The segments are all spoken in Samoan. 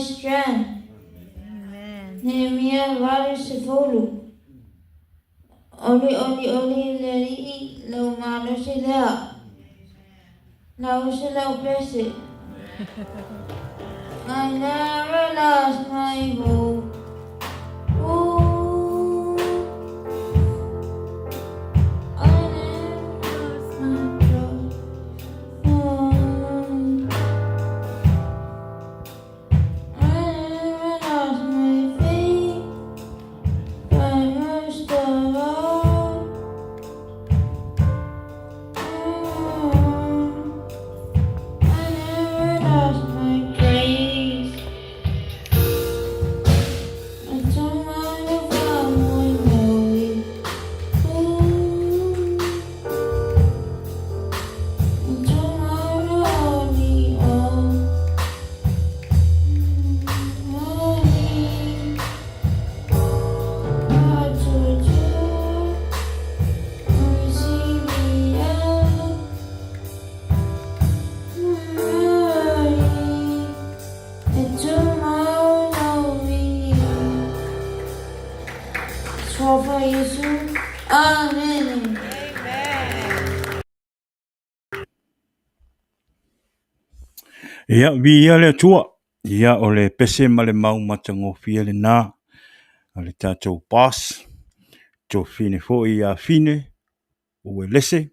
strength. Nehemia 80. Oli oli oli le Alii lou malosi lea. Lausi lau pese. I never lost my hope. Ooh. I never lost my trust. Oh. I never lost my faith. But most of all, oh, I never lost my grace. E tumalu. Ooh, tomorrow only, oh, only, what to do, receive me out, e tomorrow Tror for Jesu. Amen. Ia, viia le Atua. Ia, o le pese ma le mau matagofie lenā a le tatou boss, Tofine foi ia Fine Uelese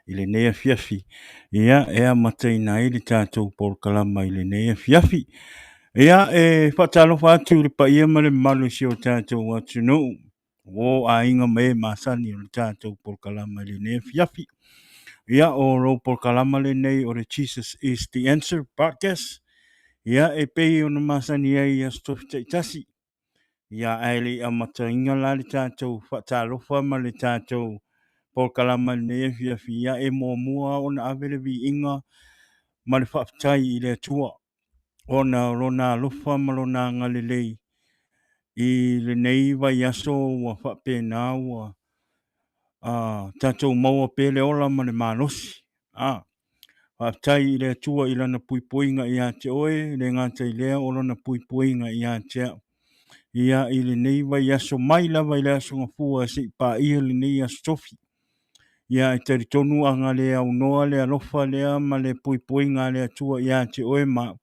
i lenei afiafi. Ia, e amataina ai le tatou polokalama i lenei afiafi. Ia, e faatalofa atu i le paia ma le mamalu o si o tatou atunuu, o aiga ma e masani o le tatou polokalama i lenei afiafi. Ia, o lou polokalama lenei o le Jesus is the Answer podcast. Ia, e pei ona masani ai i Aso Tofi taitasi. Ia, ae le i amataina la le tatou faatalofa ma le tatou polokalama i lenei afiafi, ia e muamua ona ave le viiga ma le faafetai i le Atua ona o lona alofa ma lona agalelei i lenei vaiaso ua faapena ua tatou maua pea le ola ma le malosi. Faafetai i le Atua i Lana puipuiga ia te oe, e le gata i lea o Lona puipuiga ia te au. Ia, i lenei vaiaso mai lava i le Aso Gafua se i paia lenei Aso Tofi. Ia, e talitonu a na le aunoa le alofa lea ma le puipuiga a le Atua ia te oe ma au,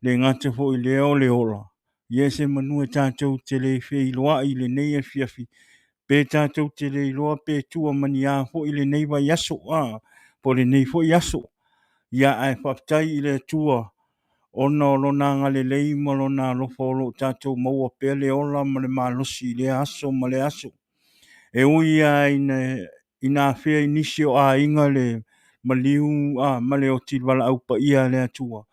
le gata foi i lea o le ola, Ia semeamanu e tatou te le feiloai i lenei afiafi, pe tatou te le iloa pe tua ma ni a foi lenei vaiaso, a, po o lenei foi aso. Ia, ae faafetai i le Atua ona o Lona agalelei ma Lona alofa o lo o tatou maua pea le ola ma le malosi i lea aso ma lea aso. E ui lava ina ina afea i nisi o aiga le maliu a, ma le oti valaau paia a le Atua,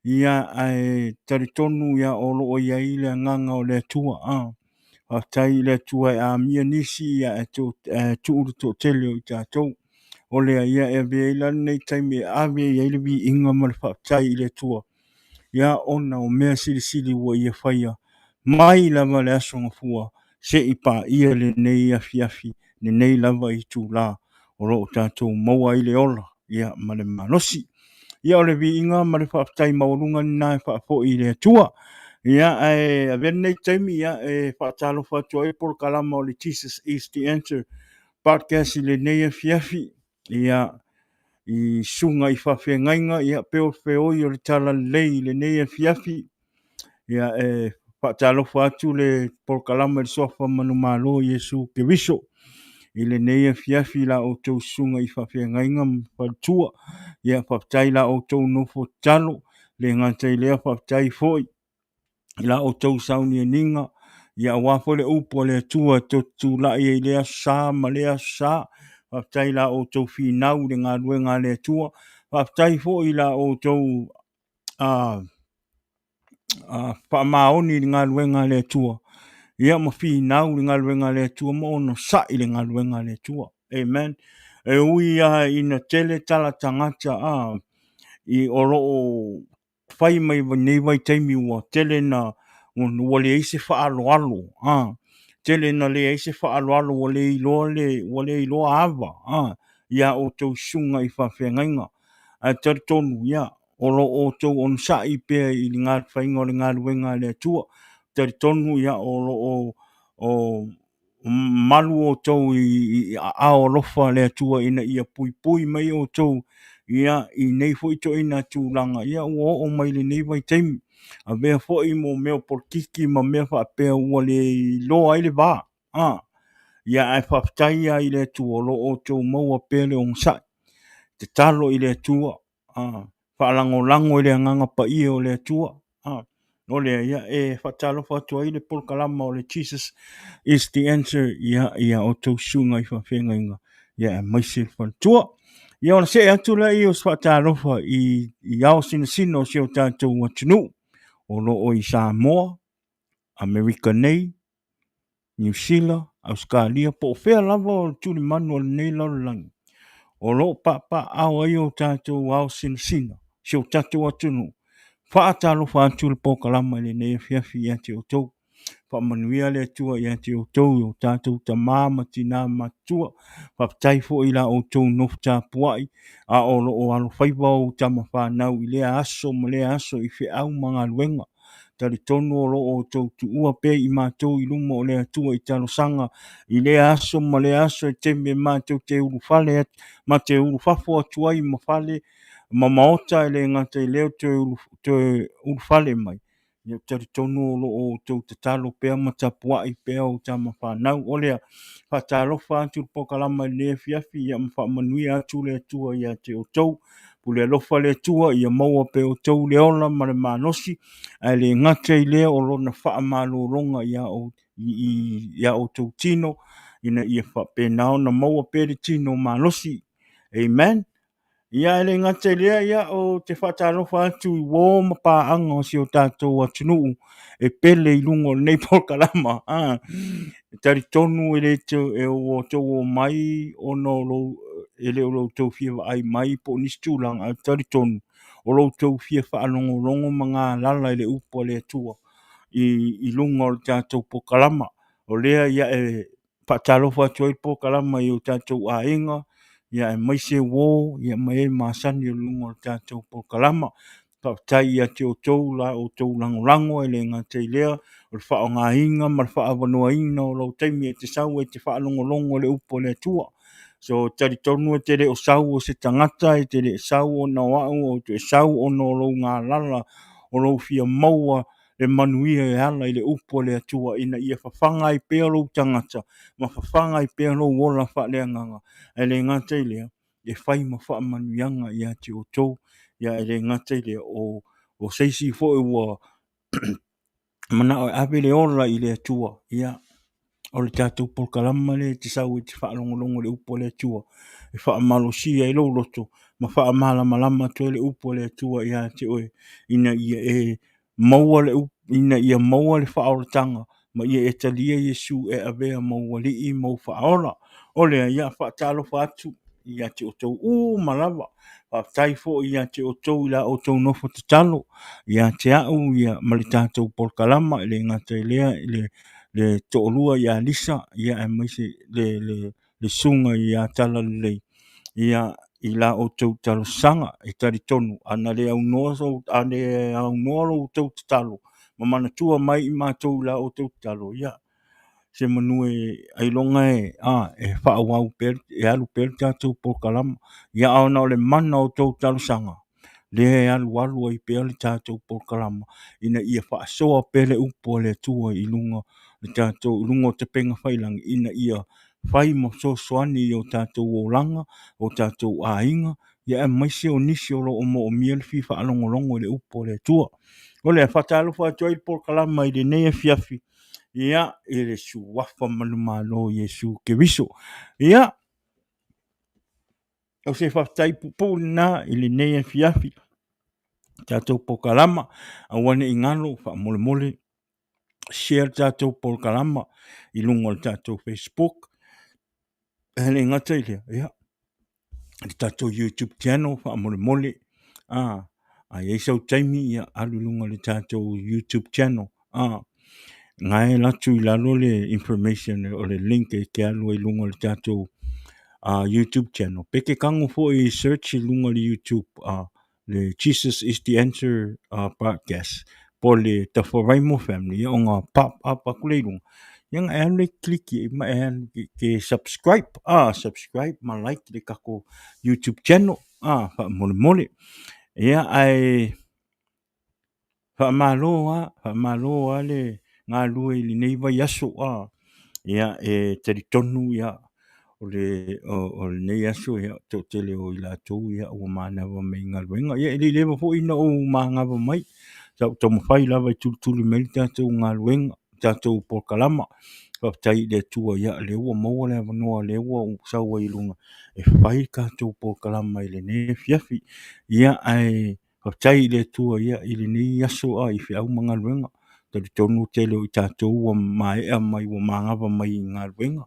ia ae talitonu ia o lo o i ai le agaga o le Atua. A, faafetai i le Atua e amia nisi ia ae to, ae tuu le toatele o i tatou. O lea ia e avea ai la lenei taimi e ave i ai le viiga ma le faafetai i le Atua ia ona o mea silisili ua ia faia mai lava le Aso Gafua se i paia lenei afiafi, lenei lava itula o lo o tatou maua ai le ola ia ma le malosi. Ia o le viiga ma le faafetai maualuga lena e faafoi i le Atua. Ia ae avea lenei taimi ia e faatalofa atu ai polokalama o le Jesus is the Answer podcast i lenei afiafi. Ia i susuga i faafeagaiga ia pe o feoi o le talalelei i lenei afiafi. Ia e faatalofa atu le polokalama i le Suafa Manumalo o Iesu Keriso i lenei afiafi i la outou susuga i faafeagaiga ma faletua. Ia faafetai i la outou nofo tatalo, le gata i lea faafetai foi i la outou saunianiga, ia aua foi le upu a le Atua e tou te tulai ai i lea aso sa ma lea aso sa. Faafetai i la outou finau i le galuega a le Atua. Faafetai foi i la outou faamaoni i le galuega a le Atua, ia ma finau i le galuega a le Atua ma onosai i le galuega a le Atua. Amen. E ui lava ina tele tala tagata i o lo o fai mai nei vaitaimi ua tele na ua leai se faaaloalo, a tele na leai se faaaloalo ua le iloa le ua le iloa ava a ia outou susuga i faafeagaiga. Ae talitonu ia o lo o outou onosai pea i le faiga o le galuega a le Atua. Talitonu ia o lo o o malu outou i aao alofa o le Atua ina ia puipui mai outou ia i nei foi ituaiga tulaga ia ua oo mai i lenei vaitaimi. Avea foi mo mea o polokiki ma mea faapea ua le iloa ai le va. Ia ae faafetai lava i le Atua o lo o outou maua pea le onosai. Tatalo i le Atua, faalagolago i le Agaga Paia o le Atua. O lea, ia, e faatalofa atu ai le polokalama o le Jesus is the Answer ia, ia outou susuga i faafeagaiga, ia aemaise le faletua. Ia ona see atu lea o se faatalofa i, i ao sinasina o si o tatou atunuu o lo o i Samoa, Amerika nei, Niu Sila, Ausetalia po o fea lava o le tulimanu o lenei lalolagi, o lo o papaaao ai o tatou ao sinasina, si o tatou atunuu. Faatalofa atu le polokalama i lenei afiafi ia te outou. Faamanuia le Atua ia te outou i o tatou tama ma tina matutua. Faafetai foi i la outou nofo tapuai a o lo o alofaiva ou tama fanau i lea aso ma lea aso i feau ma galuega. Talitonu o lo o outou tuua pea i matou i luma o le Atua i talosaga i lea aso ma lea aso i taimi e matou te ulufale atu, ma te ulufafo atu ai ma fale ma maota e le gata i lea toe, toe ulufale mai. Ia talitonu o lo o outou tatalo pea ma tapuai pea o tama fanau. O lea, faatalofa atu le polokalama i lenei afiafi, ia ma faamanuia atu le Atua ia te outou. Pule alofa le Atua ia maua pea e outou le ola ma le malosi, ae le gata i lea o lona faamalologa ia ia outou tino, ina ia faapena ona maua pea le tino malosi. Amen. Ia e le gata i lea, ia ou te faatalofa atu i uo ma paaga o si o tatou atunuu e pele i luga o lenei polokalama. Ah, e talitonu e le e ua outou omai ona o lou, e le o lo outou fia vaai mai po o nisi tulaga, ae talitonu o lo outou fia faalogologo ma galala i le upu a le Atua i, i luga o le tatou polokalama. O lea ia e faatalofa atu ai le polokalama i o tatou aiga, ia aemaise uo ia ma e masani o luga o le tatou polokalama. Faafetai ia te outou la outou lagolago e le gata i lea o le faaaogaina ma le faaavanoaina o lou taimi e te sau e te faalogologo i le upu a le Atua. So talitonu e te le o sau o se tagata, e te le sau ona o au, ou te sau ona o lou galala, o lou fia maua le manuia e ala i le upu a le Atua ina ia fafaga ai pea lou tagata ma fafaga ai pea lou ola faaleagaga. Ae le gata i lea, e fai ma faamanuiaga ia te outou. Ia e le gata i lea, o, o se isi foi ua manao e ave le ola i le Atua, ia, o le tatou polokalama lea e te sau e te faalogologo i le upu a le Atua, e faamalosia ai lou loto ma faamalamalama atu ai le upu a le Atua ia te oe, ina ia e maua le upu, ina ia maua le faaolataga ma ia e talia Iesu e avea ma ou alii ma ou faaola. O lea, ia faatalofa atu ia te outou uma lava. Faafetai foi ia te outou i la outou nofo tatalo ia te au ia ma le tatou polokalama, e le gata i lea i le, le toalua ia Lisa ia aemaise le, le, le susuga ia Talalelei ia i la outou talosaga. E talitonu ana le aunoa sou, a le aunoa lo outou tatalo ma manatua mai i matou i la outou tatalo, ia se manu e ailoga e, a, e faaauau pea, e alu pea le tatou polokalama. Ia a ona o le mana o tou talosaga, lea e alualu ai pea le tatou polokalama ina ia faasoa pea le upu a le Atua i luga le tatou i luga o tapega faiilagi ina ia fai ma fesoasoani i o tatou olaga, o tatou aiga, ia aemaise o nisi o lo o moomia le fia faalogologo i le upu a le Atua. O lea, faatalofa atu ai le polokalama i lenei afiafi, ia, i le suafa manumalo o Iesu Keriso. Ia, o se faafetai puupuu lena i lenei afiafi, tatou polokalama, aua ne i galo faamolemole share le tatou polokalama i luga o le tatou Facebook. E le gata i lea, ia, le tatou YouTube channel faamolemole. A, a i ai sau taimi, ia alu i luga o le tatou YouTube channel. A, na e alu atu i lalo le information o le link e te alu ai i luga o le tatou YouTube channel. Pe te tago foi i search i luga o le YouTube, a, le Jesus is the Answer podcast po o le Tafaraimo Family, ia ona pop up atu lea i luga, ia ona e alu lea e kiliki i ai ma e alu e subscribe, subscribe ma like le tatou YouTube channel, faamolemole. Ia ae faamalo lava, faamalo lava le galulue i lenei vaiaso, ia e talitonu ia o le o lenei aso ia toatele o i latou ia ua manava mai i galuega. Ia e le i leva foi ona ou manava mai, sa ou taumafai lava e tulituli mai le tatou galuega, le tatou polokalama. Faafetai i le Atua ia lea ua maua le avanoa lea ua ou sau ai i luga e fai le tatou polokalama i lenei afiafi. Ia ae faafetai i le Atua ia i lenei aso i feau ma galuega. Talitonu o le tele o i tatou ua maea mai ua manava mai i galuega,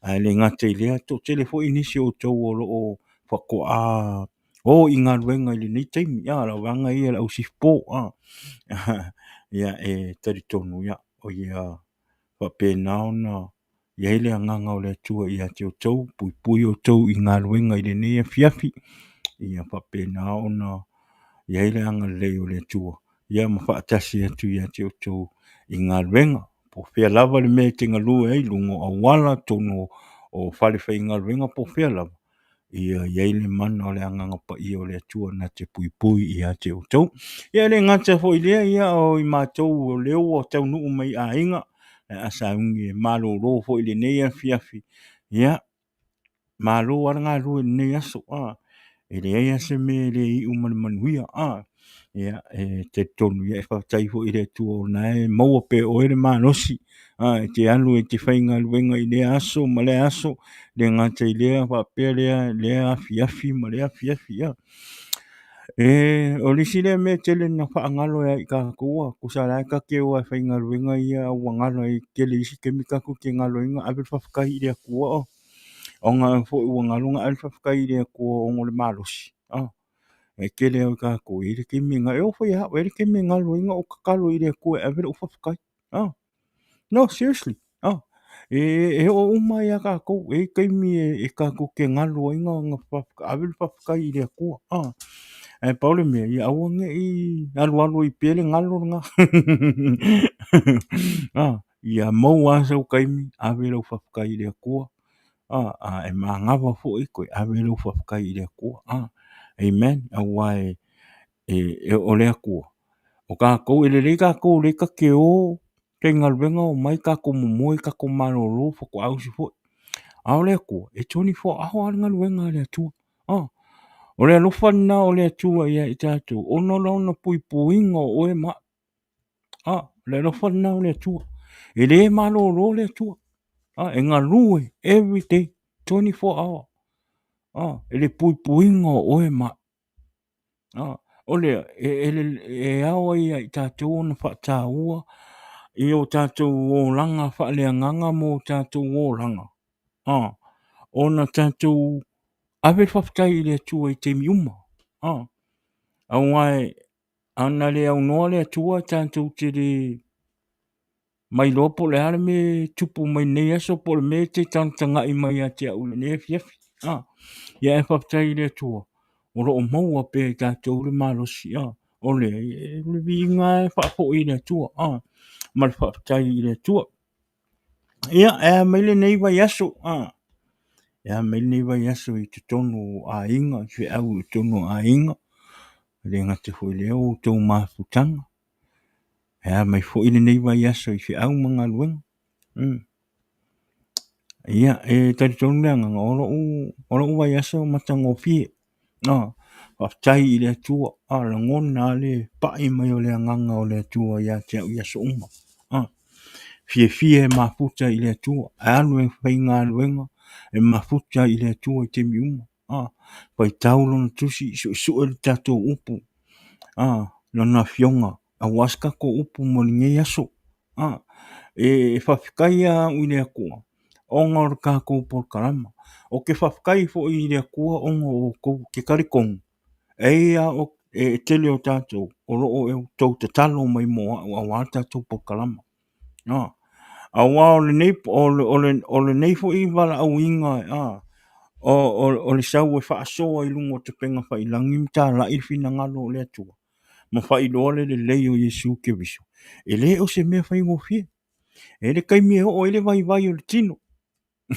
ae le gata i lea, toatele foi nisi o outou o lo o faatoa o i galuega i lenei taimi, lau vaega ia o le au sifipo. Ia e talitonu o ia faapena ona i ai le agaga o le Atua ia te outou, puipui outou i galuega i lenei afiafi, ia faapena ona i ai le agalelei o le Atua, ia ma faatasi atu ia te outou i galuega. Po o fea lava le mea e te galue ai, luga o auala, totonu o falefaigaluega po o fea lava, ia i ai le mana o le Agaga Paia o le Atua na te puipui ia te outou. Ia e le gata foi i lea, ia o i matou o lea ua taunuu mai i aiga, o le a sauni e malolo foi i lenei afiafi, ia, malo lava le galulue i lenei aso, e leai lava se mea e le iu ma le manuia. Ia, e talitonu, e faafetai foi i le Atua o lena e maua pea e oe le malosi e te alu e te faigaluega i lea aso ma lea aso, e le gata i lea faapea lea afiafi ma lea afiafi. O le isi lea mea e tele ina faagalo ia i tatou, tusa o la e ta te o lava e faigaluega ia, a ua galo ai, e tele isi taimi tatou te galo ai ona ave le faafetai i le Atua, ona foi ua galo ona ave le faafetai i le Atua ona o le malosi. E tele lava o tatou e i ai le taimi e oo foi ia au, e i ai le taimi e galo ai ona ou tatalo i le Atua e ave lau faafetai. No, seriously, e oo uma lava ia tatou, e i ai taimi e tatou te galo ai ona ave le faafetai i le Atua. Ae pau le mea, ia aua ne i alualu ai pea le galo lena. Ia maua lava sau taimi, ave lau faafetai i le Atua. A e manava foi, toe ave lau faafetai i le Atua. Amen. Aua o le Atua, o tatou, e lelei tatou o lea ta te o faigaluega, omai tatou momoe, tatou malolo faatoa usu foi. A o le Atua, e 24 hour lava le galuega a le Atua. O le alofa lena o le Atua ia i tatou, ona o Lona puipuiga o oe ma au. O le alofa lena o le Atua. E le malolo le Atua. E galue every day, 24 hour. I le puipuiga o oe ma au. O lea, e ao ai ia i tatou ona faataua i o tatou olaga faaleagaga ma o tatou olaga, ona tatou ave le faafetai i le Atua i taimi uma. Aua ana le aunoa le Atua tatou te le mailoa po o le a le mea e tupu mai lenei aso po o le mea e te tagatagai mai ia te au i lenei afiafi. Ia ae faafetai i le Atua o lo o maua pea e tatou le malosi. O le viiga lava e faafoi i le Atua ma le faafetai i le Atua. Ia, e a mai lenei vaiaso, e a mai lenei vaiaso i totonu o aiga, i feau i totonu o aiga, e le gata foi i lea o outou mafutaga. E a mai foi lenei vaiaso i feau ma galuega. Ia, e talitonu le agaga, o lou vaiaso matagofie. Faafetai i le Atua, lagona lava le pai mai o le agaga o le Atua ia te au i aso uma. Fiafia e mafuta i le Atua, e alu e faigaluega, e mafuta i le Atua i taimi uma. Faitau lona tusi, suesue le tatou upu, lona afioga, aua se tatou upu mo lenei aso. E faafetai lava au i le Atua ona o le tatou polokalama. Ou te faafetai foi i le Atua ona o outou, ou te talitonu e i ai lava e tele o tatou o lo o outou tatalo mai mo au aua le tatou polokalama. Aua o lenei foi valaauina, O le sau e faasoa i luga o tapega failagi ma talai le finagalo o le Atua ma faailoa le lelei o Iesu Keriso, e le o se mea faigofie. E i ai le taimi e oo ai le vaivai o le tino.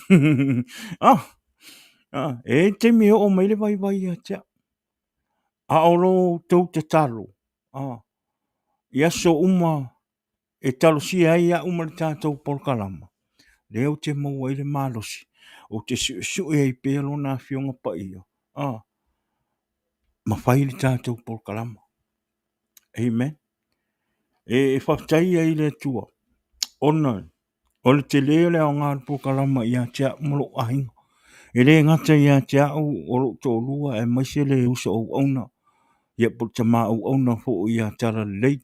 E i ai le taimi e oo mai ai le vaivai ia te au. A o lo outou tatalo, i aso uma e talosia ai au ma le tatou polokalama, lea ou te maua ai le malosi, ou te suesue ai pea Lona Afioga Paia, ma fai le tatou polokalama. Amen. E faafetai ai i le Atua, ona o le tele o le aoga o le polokalama ia te au ma lou aiga. E le gata ia te au o lou toalua aemaise le uso auauna, ia po o le tama auauna foi ia Talalelei.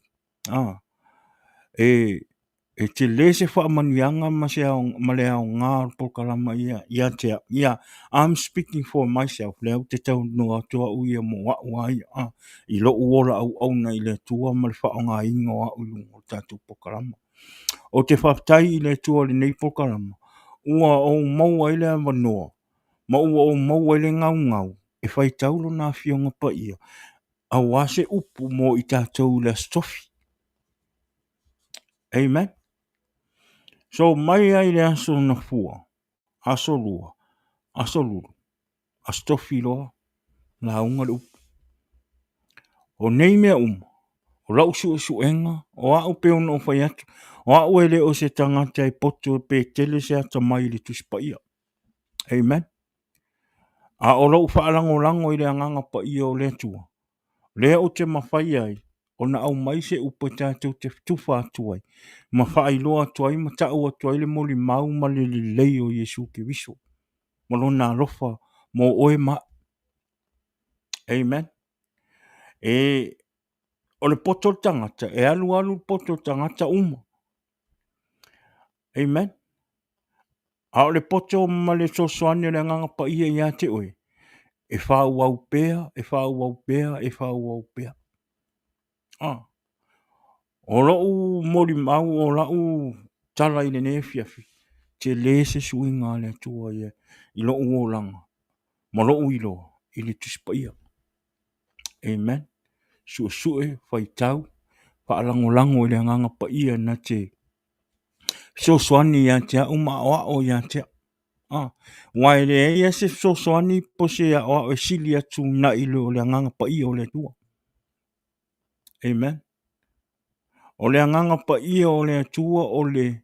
E tele se faamanuiaga ma se ma le aoga o le polokalama ia te au. Yeah, I'm speaking for myself, lea ou te talanoa atu au ia mo au lava ia, i lou ola auauna i le Atua ma le faaaogaina o au i luga o le tatou polokalama. Ou te faafetai i le Atua i lenei polokalama, ua ou maua ai le avanoa ma ua ou maua ai le gaugau e faitau Lona Afioga Paia aua se upu mo i tatou i le Aso Tofi. Amen. So mai ai le aso Gafua, aso Lua, aso Lulu, aso Tofi loa, lauga le upu. O nei mea uma, o lau suesuega, o au pei ona ou fai atu, o au e le o se tagata e poto pe tele se atamai i le Tusi Paia. Amen. A o lou faalagolago i le Agaga Paia o le Atua, lea ou te mafai ai ona aumai se upu e tatou te tufa atu ai, ma faailoa atu ai ma tau atu ai le molimau ma le lelei o Iesu Keriso ma lona alofa mo oe ma au. Amen. E, o le poto o le tagata, e alu alu le poto o le tagata uma. Amen. A o le poto ma le fesoasoani o le Agaga Paia ia te oe, e faaauau pea, e faaauau pea, e faaauau pea. Ah. O lou molimau, o lau tala i lenei afiafi, tele se suiga a le Atua ia i lou olaga ma lou iloa i le Tusi Paia. Amen. Suesue, faitau, faalagolago i le Agaga Paia na te fesoasoani ia te au ma aoao ia te au. Ah, aua e leai lava se fesoasoani po o se aoao e sili atu nai lo le Agaga Paia o le Atua. Amen. O le Agaga Paia o le Atua o le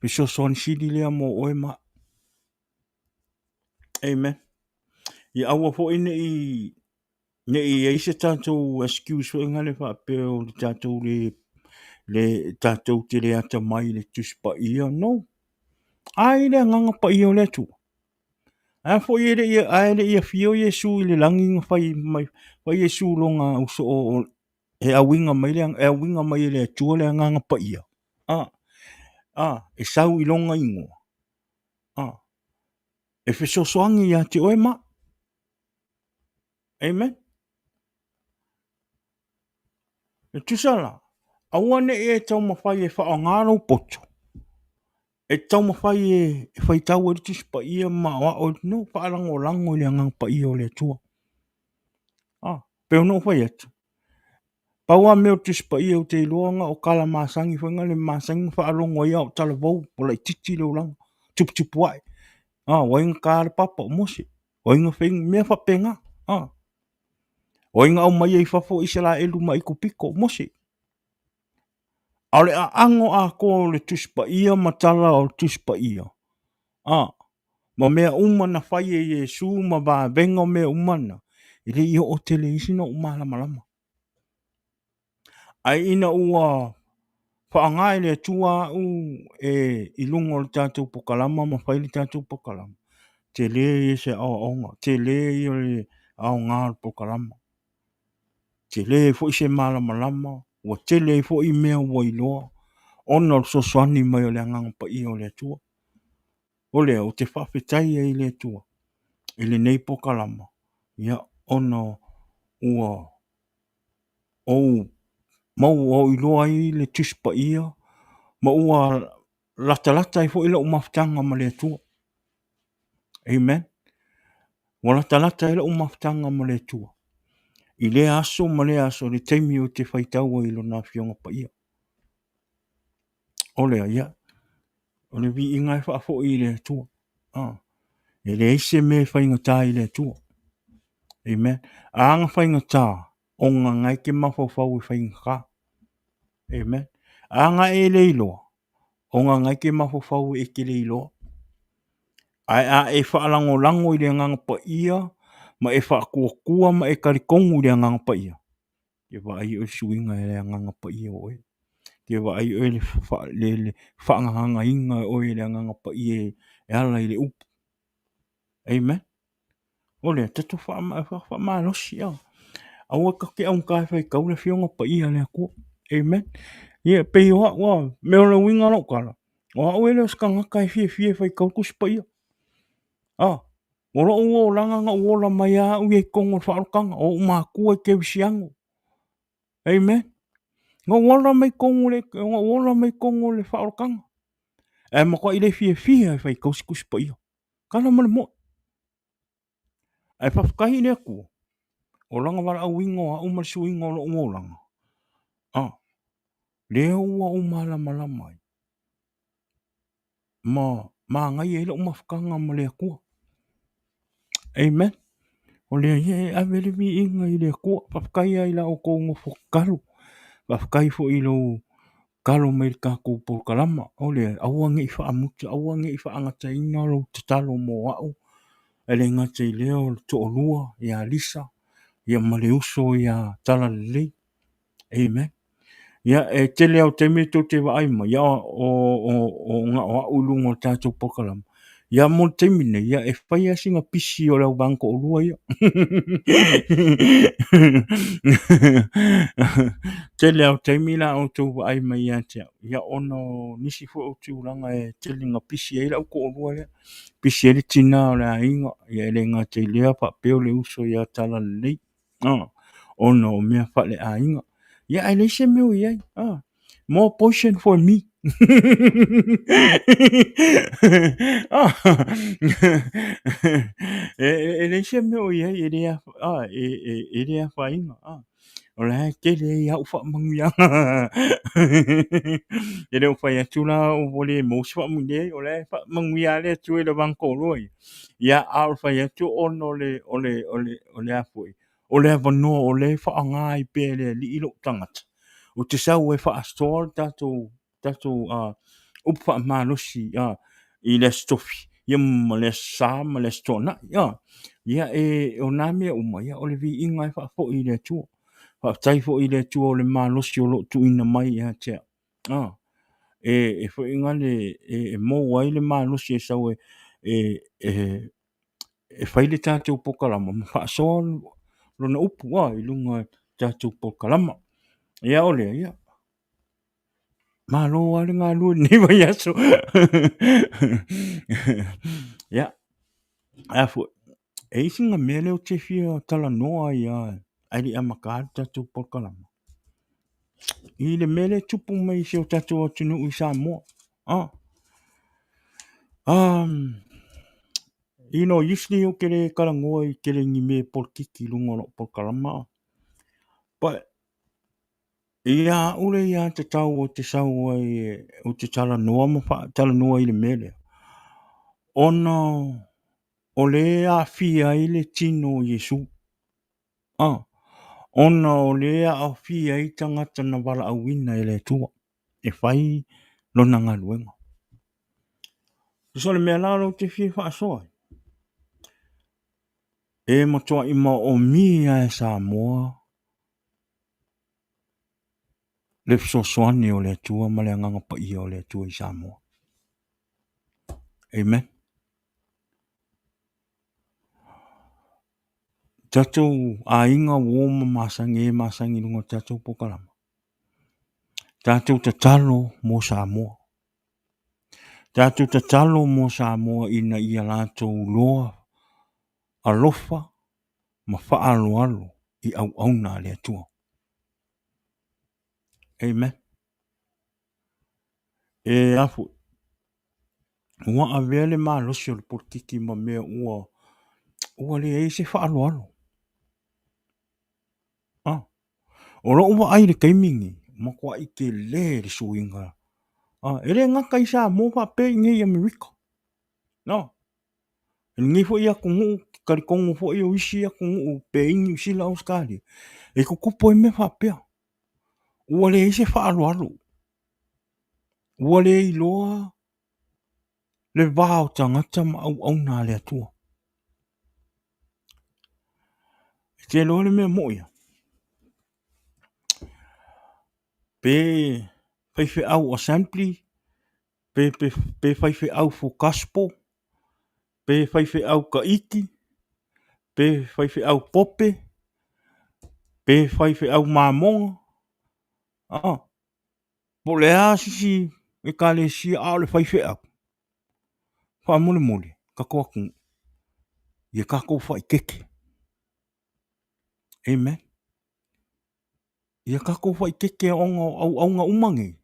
fesoasoani sili lea mo oe ma au. Amen. Ia aua foi ne i ne i i ai se tatou excuse foi lea faapea o le tatou le le tatou te le atamai i le Tusi Paia. No. A i le Agaga Paia o le Atua. A foi e le i a e le i afio Iesu i le lagi na fai mai fai Iesu lona uso o e auiga mai le e auiga mai e le Atua le Agaga Paia. A a e sau i lona igoa. A e fesoasoani ia te oe ma au. Amen. E tusa la, aua ne i e taumafai e faaaoga lou poto, e taumafai e faitau ai le Tusi Paia ma aoao, no, faalagolago i le Agaga Paia o le Atua. Ah, pei ona ou fai atu, pau lava mea o le Tusi Paia ou te iloa na o tala masani foi na le masani ona faalogo ai a o talavou, ua laitiiti le olaga, tuputupu ae. Ah, ua ai na ta le papa o Mose, ua ai na fai mea faapena. Ah, ua ai na aumaia i fafo Isaraelu mai Aikupito o Mose. A o le aano atoa o le Tusi Paia ma tala o le Tusi Paia, a, ma mea uma na fai e Iesu ma vavega o mea uma na, e le i oo tele i ai sina ou malamalama. Ae ina ua faaaoga e le Atua au e i luga o le tatou polokalama ma fai le tatou polokalama, tele ia se aoaoga, tele ia le aoga o le polokalama. Tele ai foi se malamalama, ua tele ai foi mea ua iloa ona o le fesoasoani mai o le Agaga Paia o le Atua. O lea ou te faafetai ai i le Atua i lenei polokalama, ia ona ua ou maua ou iloa ai le Tusi Paia ma ua latalata ai foi lau mafutaga ma le Atua. Amen. Ua latalata ai lou mafutaga ma le Atua i lea aso ma lea aso i le taimi ou te faitau ai i Lona Afioga Paia. O lea, ia, o le viiga e faafoi i le Atua. Ah, e leai se mea e faigata i le Atua. Amen. A na faigata, ona na e te mafaufau e faigata. Amen. A na e le iloa, ona na e te mafaufau e te le iloa. Ae a e faalagolago i le Agaga Paia ma e faatuatua ma e talitonu i le Agaga Paia, e vaai oe i le suiga e le Agaga Paia o oe. E vaai oe i le faagagagaina e oe e le Agaga Paia e ala i le upu. Amen. O lea, tatou faamalosi, aua tatou te augata e faitau le Afioga Paia a le Atua. Amen. Ia, e pei o au lava, mea o le uiga o lau tala, o au e le o se tagata e fiafia e faitau le Tusi Paia. A, o lou olaga na ou ola mai lava au ia i totonu o le faaolataga, o ou matua i kerisiano. Amen. Na ou ola mai totonu o le, na ou ola mai totonu o le faaolataga. Ae matuai le fiafia e faitau se Tusi Paia. Tala ma le moi. Ae faafetai i le Atua, o lana valaauina o au ma le suiga o lou olaga, a, lea ua ou malamalama ai, ma manaia ai lou mafutaga ma le Atua. Amen. O lea ia e ave le viiga i le Atua. Faafetai lava i la outou nofo tatalo. Faafetai foi i lou tatalo mai i le tatou polokalama. O lea, aua ne i faamuta, aua ne i faagataina lou tatalo mo au. E le gata i lea o le toalua ia Lisa ia ma le uso ia Talalelei. Amen. Ia, e tele lava o taimi tou te vaai mai, ia, o na o au i luga o le tatou polokalama. Ia, mo le taimi nei, ia, e fai lava sina pisi o le auvaega toalua ia. Tele lava o taimi la outou vaai mai ia te au, ia, ona o nisi foi o tulaga e tele ina pisi ai le au toalua lea. Pisi ai le tina o le aiga, ia e le gata i lea faapea o le uso ia Talalelei. Ona o mea faaleaiga. Ia ae leai se mea o i ai. More poison for me. E leai se mea o i ai, e le afaina. O la e tele ai au faamanuiaga. E le o fai atu la ua le maua se faamanuia, o la e faamanuia lava le Atua i le vaega toalua ia. Ia, a o le fai atu ona o le, o le, o le, o le a foi, o le avanoa o lea e faaaoga ai pea e le Alii lou tagata, ou te sau ai e faasoa le tatou, tatou upu faamalosi i le Aso Tofi, ia ma le Aso Sa ma le Aso Toonai. Ia, e, o na mea uma, ia, o le viiga e faafoi i le Atua. Faafetai foi i le Atua o le malosi o lo o tuuina mai ia te au. E foi gale e maua ai le malosi e sau e fai le tatou polokalama ma faasoa lona upu i luga o le tatou polokalama. Ia o lea, ia, malo lava le galue i lenei vaiaso. Ia, a foi, e i ai sina mea lea ou te fia talanoa ai lava ae le i amata le tatou polokalama. I le mea lea e tupu mai i si o tatou atunuu i Samoa. You know, usually ou te le talanoa i tele ni mea polokiki i luga o lau polokalama. But, ia au le aiatatau ou te sau ai ou te talanoa ma faatalanoa i le mea lea, ona o lea e aafia ai le tino o Iesu. Ona o lea e aafia ai tagata na valaauina e le Atua e fai lona galuega. So o le mea la lea ou te fia faasoa ai, e matuai maomia e Samoa le fesoasoani o le Atua ma le Agaga Paia o le Atua i Samoa. Amen. Tatou aiga uo ma masani e masani i luga o le tatou polokalama. Tatou tatalo mo Samoa. Tatou tatalo mo Samoa ina ia latou loa alofa ma faaaloalo i auauna a le Atua. Amen. E a foi, ua avea le malosi o le polokiki ma mea ua Ua leai se faaaloalo. Ah. O lou vaai i le taimi lenei, matuai tele le suiga. Ah, e le gata i Samoa faapea i inei i Amerika. No. I lenei foi atunuu, talitonu foi o isi atunuu pei Niu Sila, Ausetalia, e tutupu ai mea faapea. Ua leai se faaaloalo. Ua le iloa le va o tagata ma auauna a le Atua. E te iloa le mea moi a? Pe faifeau assembly, pe faifeau full gospel, pe faifeau Taiti, pe faifeau Pope, pe faifeau Mamoga, Po o le a se isi ekalesia a o le faifeau, faamolemole tatou atunuu, ia tatou faaeteete. Amen. Ia tatou faaeteete ona o auauna uma nei,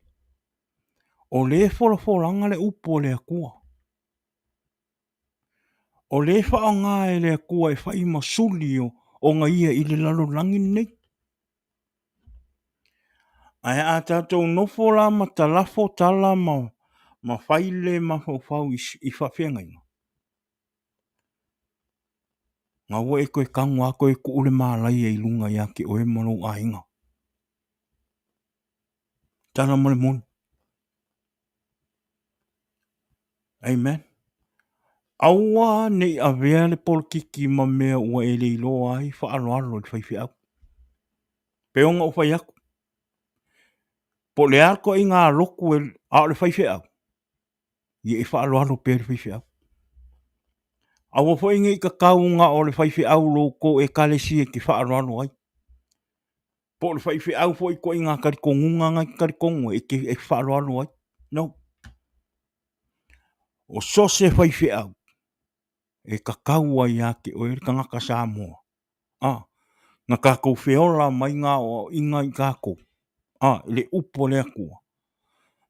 o lea e folafolaga le upu a le Atua. O lea e faaaoga e le Atua e fai ma suli ona ia i le lalolagi lenei. Ae a tatou nofo la ma talafo tala ma fai le mafaufau i faafeagaiga, na ua e toe tago lava toe tuu le malaia i luga ia te oe ma lou aiga. Tala ma le moni. Amen. Aua ne i avea le polokiki ma mea ua e le iloa ai faaaloalo i le faifeau. Pei ona ou fai atu, po o le a le ituaiga lotu a o le faifeau, ia e faaaloalo pea i le faifeau. Aua foi ne i tatau na o le faifeau o lo outou ekalesia e te faaaloalo ai. Po o le faifeau foi i ituaiga talitonuga na e te talitonu ai e te faaaloalo ai. No. O so o se faifeau e tatau ai ia te oe le tagata Samoa, a, na tatou feola mai ngā aoaoiga i tatou, a, i le upu a le Atua,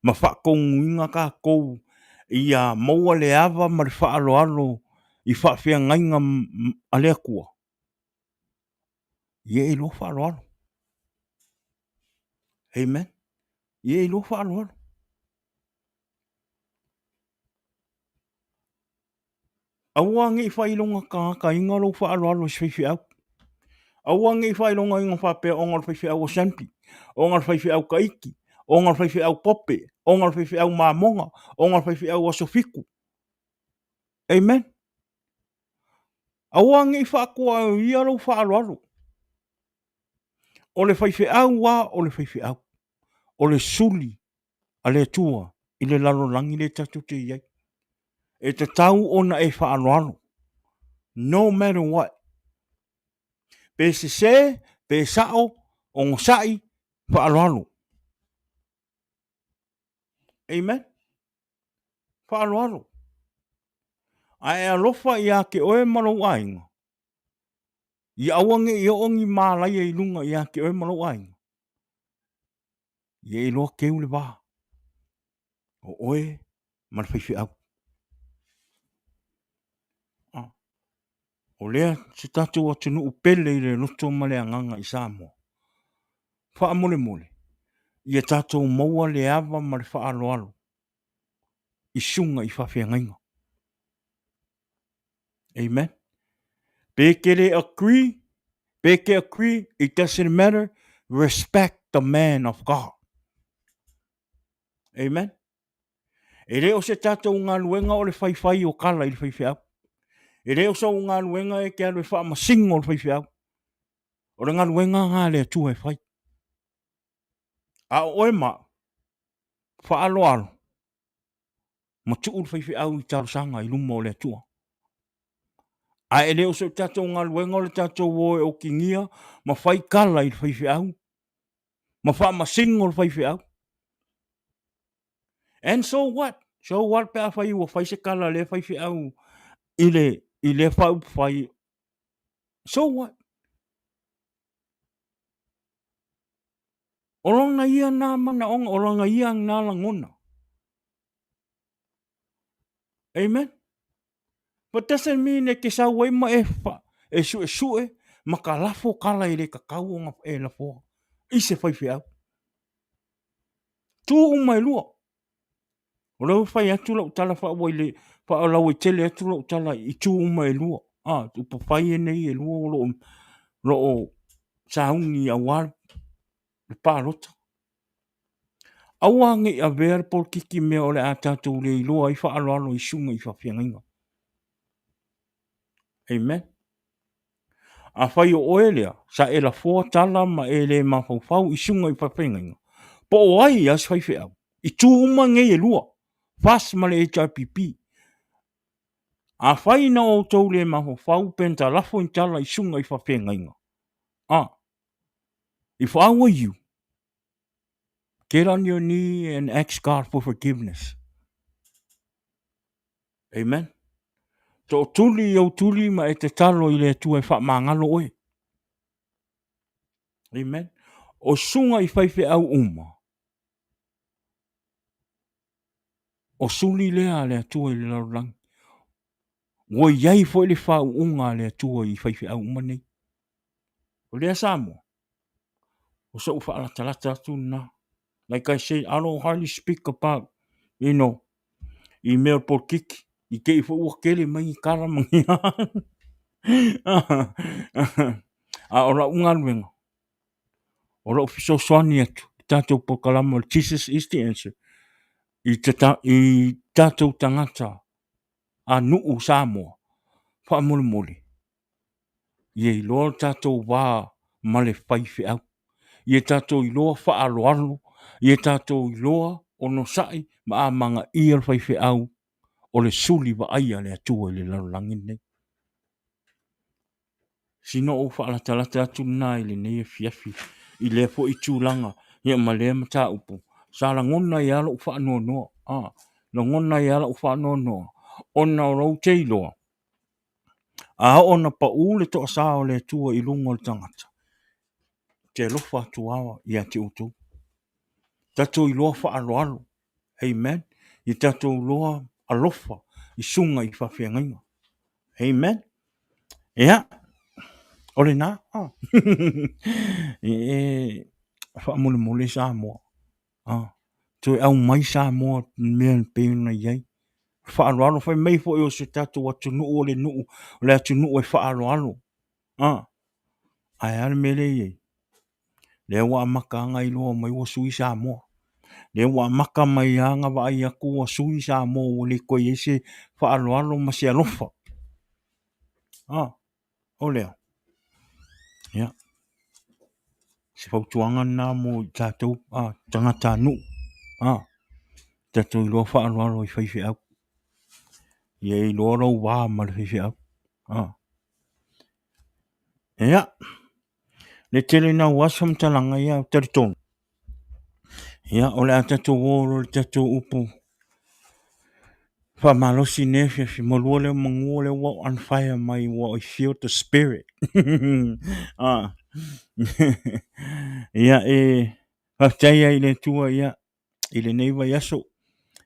ma faatonuina tatou ia maua le ava ma le faaaloalo i faafeagaiga a le Atua, ia e iloa faaaloalo. Amen. Ia e iloa faaaloalo. Aua ne i faailoga tagataina lou faaaloalo i se faifeau. Aua ne i faailogaina faapea ona o le faifeau Assembly, ona o le faifeau Taiti, ona o le faifeau Pope, ona o le faifeau Mamoga, ona o le faifeau Aso Fitu. Amen. Aua ne i faatuaia lou faaaloalo. O le faifeau lava o le faifeau. O le suli a le Atua i le lalolagi lea tatou te i ai. E tatau ona e faaaloalo. No matter what. Pe sese, pe sao, onosai, faaaloalo. Amen. Faaaloalo. Ae alofa ia te oe ma lou aiga. Ia aua ne i oo ni malaia i luga ia te oe ma lou aiga. Ia e iloa keu le va o oe ma le faifeau. Ah. O lea se tatou atunuu pele i le loto ma le agaga i Samoa. Faamolemole, ia tatou maua le ava ma le faaaloalo i susuga i faafeagaiga. Amen. Pe ke le agree, pe ke agree, it doesn't matter. Respect the man of God. Amen. E le o se tatou galuega o le faifai o tala i le faifeau. E le o sou galuega e te alu e faamasino le faifeau. O le galuega lena a le Atua e fai. A o oe ma au, faaaloalo ma tuu le faifeau i talosaga i luma o le Atua. Ae e le o so tatou galuega o le tatou o e okigia ma fai tala i le faifeau ma faamasino le faifeau. And so what? So what pe afai ua fai se tala a lea faifeau i le i lea faaupufai? So what? O lona ia na manaoga, o lona ia na lagona. Amen. But doesn't mean e te sau ai ma e fa, e suesue ma ka lafo tala e le tatau ona e lafoa i se faifeau. Tu uma e lua. O lea ua fai atu lau tala faawaile, faalauaitele atu lau tala i tu uma e lua. Ah, upufai e nei e lua o lo o, lo o sauni aua le palota. Aua ne i avea le polokiki mea o le a tatou le iloa ai faaaloalo i susuga i faafeagaiga. Amen. Afai o oe lea, sa e lafoa tala ma e le mafaufau i susuga i faafeagaiga, po o ai lava se faifeau, i tu uma nei e lua, FAST ma le HRPP. Afai na outou le mafaufau pe na lafo ni tala i susuga i faafeagaiga, ah, if I were you, get on your knee and ask God for forgiveness. Amen. Tootuli i ou tuli ma e tatalo i le Atua e faamagalo oe. Amen. O susuga i faifeau uma, o suli lea a le Atua i le lalolagi. Ua i ai foi le faauuga a le Atua i faifeau uma nei. O lea Samoa, o so'u faalatalata atu lena. Like I said, I don't hardly speak about, you know, i mea o polokiki, i te i foi ua tele mai ni tala ma ni A o lau galuega, o lou fesoasoani atu i tatou polokalama o le Jesus is the answer i, tata, i tatou tagata a nuu Samoa, faamolemole, ia iloa lo tatou va ma le faifeau. Ia tatou iloa faaaloalo, ia tatou iloa onosai ma amanaia le faifeau o le suli vaaia a le Atua i le lalolagi lenei. Sina ou faalatalata atu lena i lenei afiafi i lea foi tulaga ia ma lea mataupu sa lagona ai lava lou faanoanoa, a, lagona ai lava lou faanoanoa ona o lou te iloa A oo ina pau le toasa o le Atua i luga o le tagata, e te alofa atu lava ia te outou. Tatou iloa faaaloalo, amen. Ia tatou iloa alofa i susuga i faafeagaiga. Amen. Ia, o lena. Ah. e faamolemole Samoa. Ah, toe aumai Samoa mea e pei ona i ai. Faaaloalo fai mai foi o se tatou atunuu o le nuu, o le atunuu e faaaloalo. Ah, ae a le mea lea e i ai? Lea ua amata lava ona iloa mai ua sui Samoa. Lea ua amata mai lava ona vaai atu ua sui Samoa ua le toe i ai se faaaloalo ma se alofa. Ah, o lea. Ia. Se fautuaga lena mo i tatou a, tagatanuu. A, tatou iloa faaaloalo i faifeau. Ia iloa lou va ma le faifeau. A. Ia. Le tele naua se faamatalaga ia talitonu. Ia, o le a tatou o loa i le tatou upu faamalosi i lenei afiafi. Maua lea manu lea ua on fire mai ua I feel the spirit. Ah. Ia, e faafetai ai i le Atua ia i lenei vaiaso.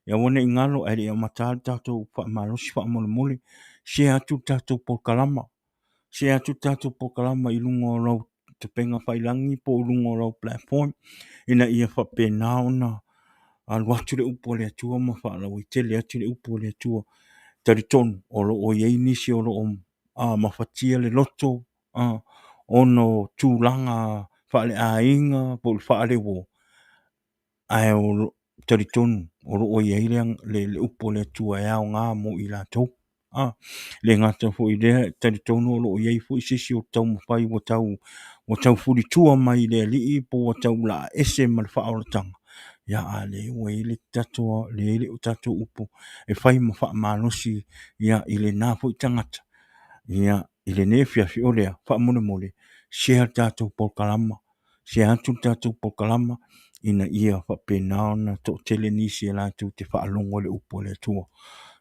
Ia aua ne i galo ae le i amata le tatou faamalosi faamolemole. Share atu le tatou polokalama. Share atu le tatou polokalama i luga o lau upega tafailagi po o luga o lau platform ina ia faapena ona alu atu le upu a le Atua ma faalauaitele atu le upu a le Atua. Talitonu o lo o i ai nisi o lo o mafatia le loto ona o tulaga faaleaiga po o le faaleuo, ae o lo talitonu o lo o i ai le, le, le upu a le Atua e aoga mo i latou. A, le gata foi i lea, e talitonu o lo o i ai foi se isi o taumafai ua tau, ua tau fulitua mai i le Alii po ua tau laa ese ma le faaolataga, ia a lea ua i ai le tatou, lea i ai le tatou upu e fai ma faamalosi ia i lena foi tagata. Ia, i lenei afiafi, o lea, faamolemole, share le tatou polokalama share atu le tatou polokalama ina ia faapena ona toatele nisi e latou te faalogo i le upu a le Atua.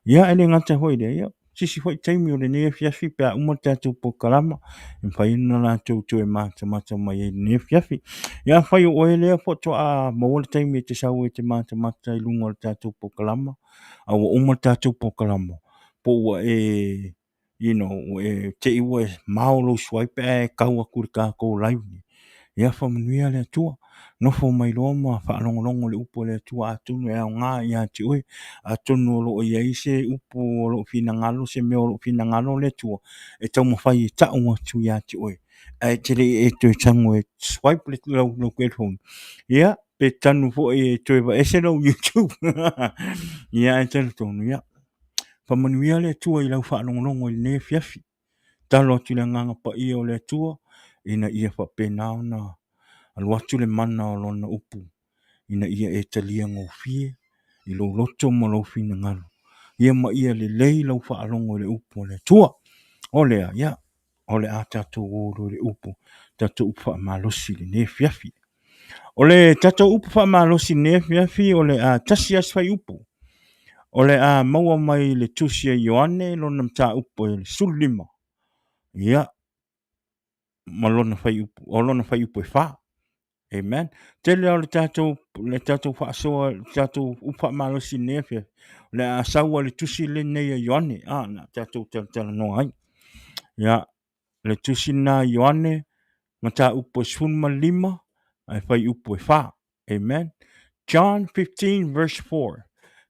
Ia, e le gata foi i lea, ia, se isi foi taimi o lenei afiafi pe a uma le tatou polokalama, e mafai ona latou toe matamata mai ai i lenei afiafi. Ia, afai o oe lea faatoa maua le taimi e te sau ai e te matamata i luga o le tatou polokalama, a ua uma le tatou polokalama, po ua e... you know, ua e te i ua e mao lou swipe pe a e kau atu i le tatou live nei. Ia faamanuia le Atua. Nofo mai loa ma faalogologo i le upu a le Atua atonu e aoga ia te oe. Atonu o lo o i ai se upu o lo o finagalo, se mea o lo o finagalo le Atua e taumafai e tau atu ia te oe. Ae te le i e toe tago e swipe le lau, lau telefoni. Ia, pe tanu foi e toe vaese lau YouTube. Ia, ae talitonu, ia. Faamanuia le Atua i lau faalogologo i lenei afiafi. Tatalo atu i le Agaga Paia o le Atua ina ia faapena ona alu atu le mana o Lona upu ina ia e talia gofie i lou loto ma lou finagalo, ia ma ia lelei lau faalogo i le upu a le Atua. O lea, ia, o le a tatou o loa i le upu, tatou upu faamalosi i lenei afiafi. O le tatou upu faamalosi i lenei afiafi, o le a tasi lava si fuaiupu. O le a maua mai le tusi a Ioane lona mataupu e 15. Ia, ma lona fuaiupu, o lona fuaiupu e 4. Amen. Tele lava o le tatou, le tatou faasoa, le tatou upu faamalosi i lenei afiafi, o le a sau lava i le tusi lenei a Ioane, a, na tatou talatalanoa ai. Ia, le tusi lena a Ioane, mataupu e 15, ae fuaiupu e 4. Amen. John 15 verse 4.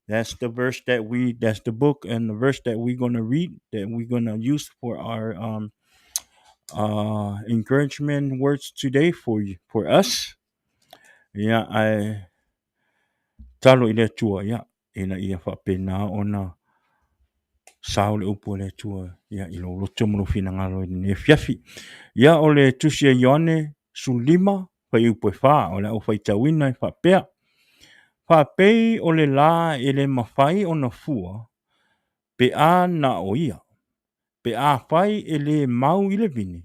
That's the verse that we, that's the book and the verse that we're going to read, that we're going to use for our encouragement words today for you, for us. Ia, ae talo i le Atua, ia, ina ia faapena ona sao le upu a le Atua, ia, i lou loto ma lou finagalo i lenei afiafi. Ia, o le tusi a Ioane 15, fuaiupu e 4, o le a ou faitauina e faapea, Faapei o le la e le mafai ona fua pe a na o ia, pe afai e le mau i le vine,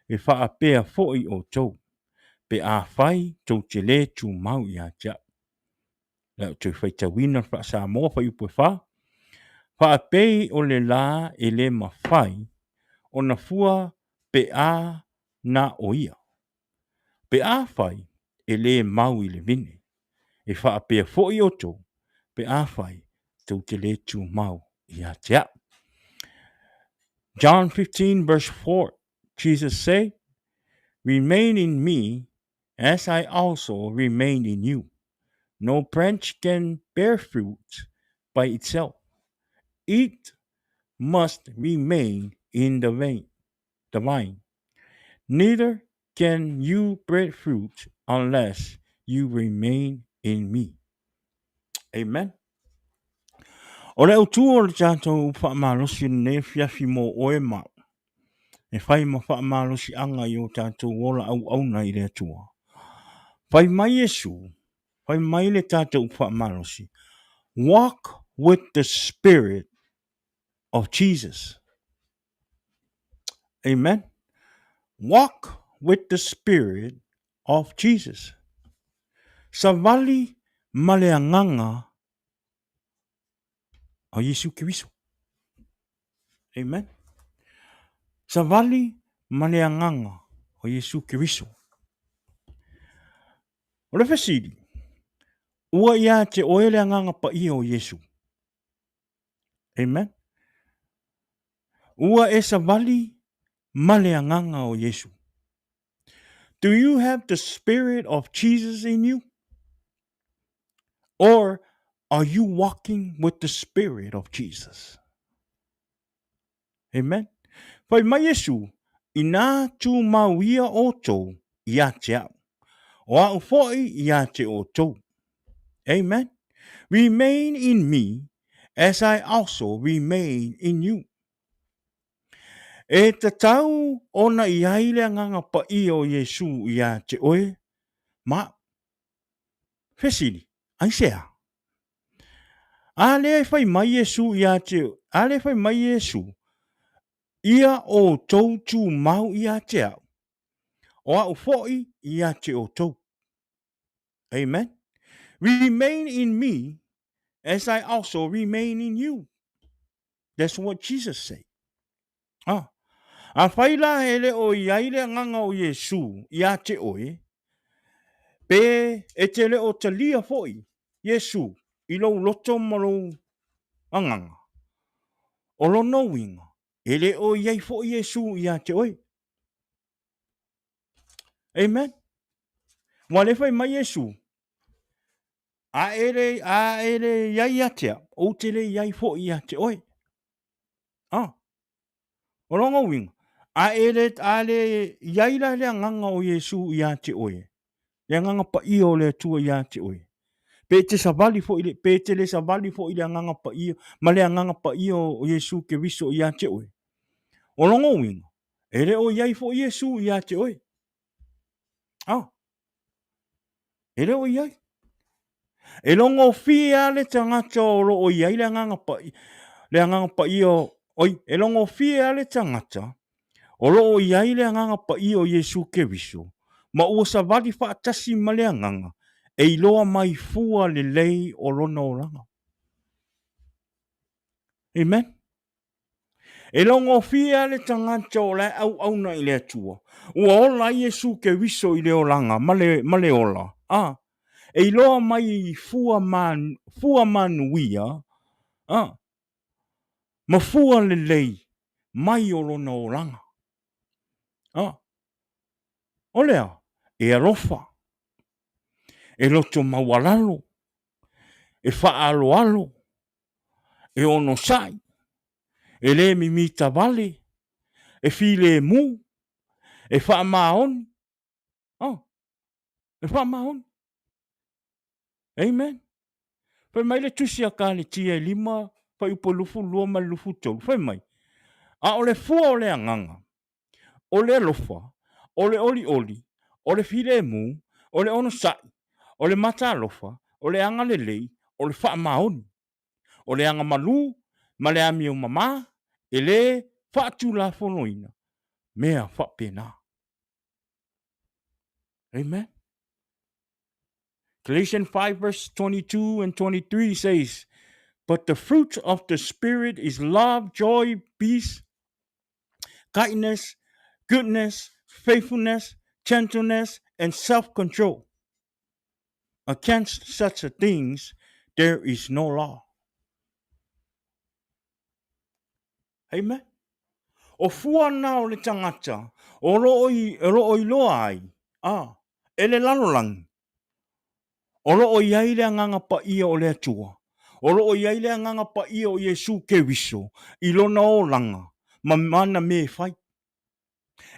e faapea foi outou, pe afai tou te le tumau ia te au. Le a ou toe faitauina le faa-Samoa fuaiupu e 4, Faapei o le la e le mafai ona fua pe a na o ia, Pe afai e le mau i le vine, e faapea foi outou, pe afai tou te le tumau ia te au. John 15 verse 4, Jesus said, Remain in me as I also remain in you. No branch can bear fruit by itself. It must remain in the vine. The vine. Neither can you bear fruit unless you remain in me. Amen. O le autū o le tatou faamalosi lenei afiafi mo oe ma au, e fai ma faamalosiaga i o tatou ola auauna i le Atua. Fai mai Iesu, fai mai le tatou faamalosi, walk with the spirit of Jesus. Amen. Walk with the spirit of Jesus. Savali ma le agaga o Iesu Keriso. Amen. Savali ma le agaga o Iesu Keriso. O le fesili, ua ia te oe le agaga paia o Iesu? Amen. Ua e savali ma le agaga o Iesu. Do you have the spirit of Jesus in you? Or are you walking with the spirit of Jesus? Amen. Fai mai Iesu, inā tumau ia outou ia te au, o au foi ia te outou. Amen. Remain in me as I also remain in you. E tatau ona i ai le agaga paia o Iesu ia te oe, ma fesili, aisea? A lea e fai mai Iesu ia te, a lea e fai mai Iesu, ia outou tumau ia te au, o au foi ia te outou. Amen. Remain in me as I also remain in you. That's what Jesus said. Ah. Afai la e le o i ai le agaga o Iesu ia te oe, pe e te le o talia foi Iesu i lou loto ma lou agaga, o lona uiga, E le o i ai foi Iesu ia te oe. Amen. Ua le fai mai Iesu, a e le, a e le i ai ia te au, ou te le i ai foi ia te oe. Ah. O lona uiga, a e le, a le i ai la le agaga o Iesu ia te oe, le agaga paia o le Atua ia te oe, pe e te savali foi, pe e te le savali foi i le agaga paia, ma le agaga paia o Iesu Keriso ia te oe, o lona uiga, e le o i ai foi Iesu ia te oe. Ah, e le o i ai. E logofie lava le tagata o lo o i ai le agaga paia, le agaga paia, oi, e logofie lava le tagata o lo o i ai le agaga paia o Iesu Keriso, ma ua savali faatasi ma le agaga e iloa mai fua lelei o lona olaga. Amen. E logofie lava le tagata o la e auauna i le Atua, ua ola ai Iesu Keriso i le olaga ma le, ma le ola, a, e iloa mai i fua, ma, fua manuia, a, ma fua lelei mai o lona olaga. A, o le a? E alofa, e loto maualalo, e faaaloalo, e onosai, e le mimita vale, e filemu, e faamaoni. Oh, e faamaoni. Amen. Fai mai le tusi a Kaletia e 5, fuaiupu 22 ma le 23, fai mai, a o le fua o le agaga, o le alofa, o le olioli, o le filemu, o le onosai, o le matalofa, o le agalelei, o le faamaoni, o le agamalu ma le amio mamā, e lē faatulafonoina mea faapena. Amen. Galatians 5 verse 22 and 23 says, But the fruit of the Spirit is love, joy, peace, kindness, goodness, faithfulness, gentleness, and self-control. Against such things there is no law. Amen. O fua na o le tagata o lo o i, o lo o iloa ai, a, e le lalolagi, o lo o i ai le agaga paia o le Atua, o lo o i ai le agaga paia o Iesu Keriso i lona olaga ma mana mea e fai.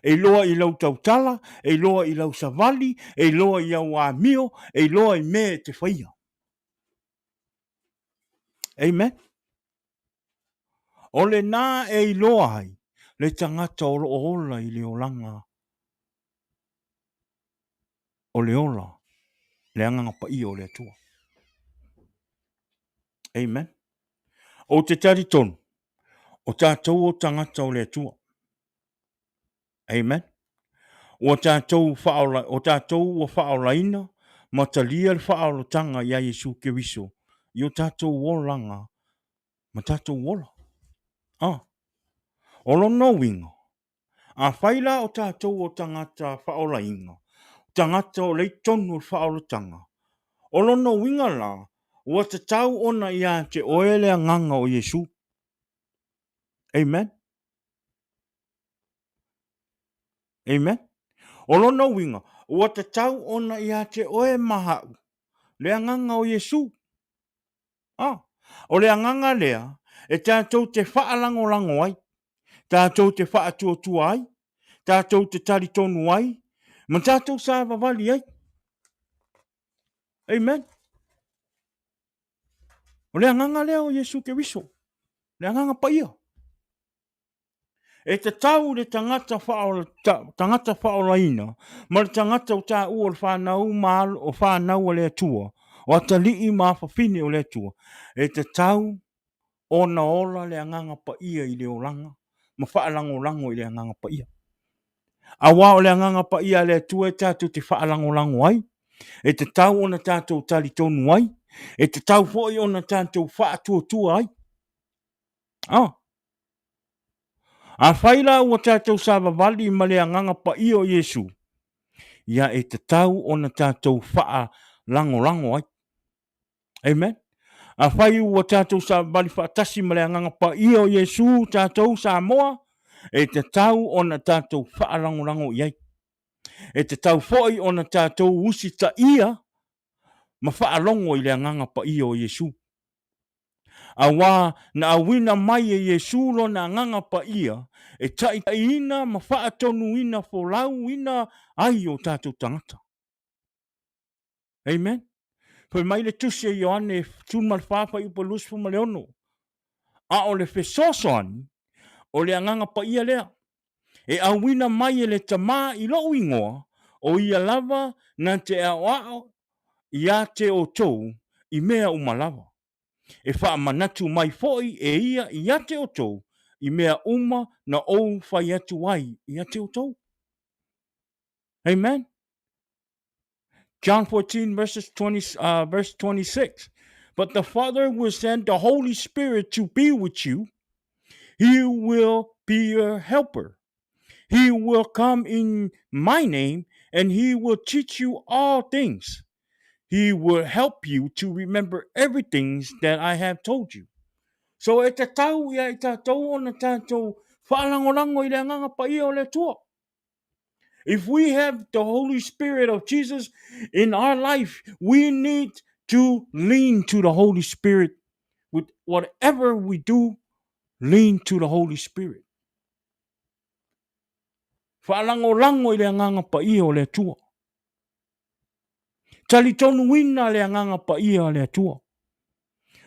E iloa i lau tautala, e iloa i lau savali, e iloa i au amio, e iloa i mea e te faia. Amen. O lena e iloa ai le tagata o lo o ola i le olaga o le ola, le agaga paia o le Atua. Amen. Ou te talitonu, o tatou o tagata o le Atua. Amen. Ua tatou whaola, o tatou ua whaolaina ma talia le whaolotanga i a Iesu Keriso i o tatou olaga ma tatou ola. Ah. O lona uiga, afai la o tatou o tagata faaolaina, tagata o le i totonu o le faaolataga, o lona uiga la, ua tatau ona ia te oe le agaga o Iesu. Amen. Amen. O lona uiga, ua tatau ona ia te oe ma a'u le agaga o Iesu. Ah, o le agaga lea e tatou te faalagolago ai, tatou te faatuatua ai, tatou te talitonu ai, ma tatou savavali ai. Amen. O le agaga lea o Iesu Keriso, le agaga paia. E tatau le tagata faaola, ta, tagata faaolaina ma le tagata o taua o le whanau ma o whanau a le Atua, o atalii ma afafine o le Atua, e tatau ona ola le agaga paia i le olaga ma faalagolago i le agaga paia. Auā o le agaga paia a le Atua e tatou te faalagolago ai, e tatau ona tatou talitonu ai, e tatau foi ona tatou faatuatua ai. Ah. Afai la ua tatou savavali ma le agaga paia o Iesu, ia e tatau ona tatou faalagolago ai. Amen. Afai ua tatou savali faatasi ma le Agaga Paia o Iesu tatou Samoa, e tatau ona tatou faalagolago i ai. E tatau foi ona tatou usitaia ma faalogo i le Agaga Paia o Iesu. Auā na auina mai e Iesu lona Agaga Paia e taitaiina ma faatonuina folauina ai o tatou tagata. Amen. Fai mai le tusi a Ioane 14 fuaiupu 26, A o le fesoasoani, o le Agaga Paia lea, e auina mai e le Tama i lou igoa, o ia lava na te aoao ia te outou i mea uma lava, e faamanatu mai foi e ia ia te outou i mea uma na ou fai atu ai ia te outou. Amen. John 14, verses 20, verse 26. But the Father will send the Holy Spirit to be with you. He will be your helper. He will come in my name and he will teach you all things. He will help you to remember everything that I have told you. So e tatau ia i tātou ona tātou whaalangolango i le anganga paia o le Atua. If we have the Holy Spirit of Jesus in our life, we need to lean to the Holy Spirit with whatever we do, lean to the Holy Spirit. Faalagolago i le Agaga Paia o le Atua. Talitonuina le Agaga Paia o le Atua.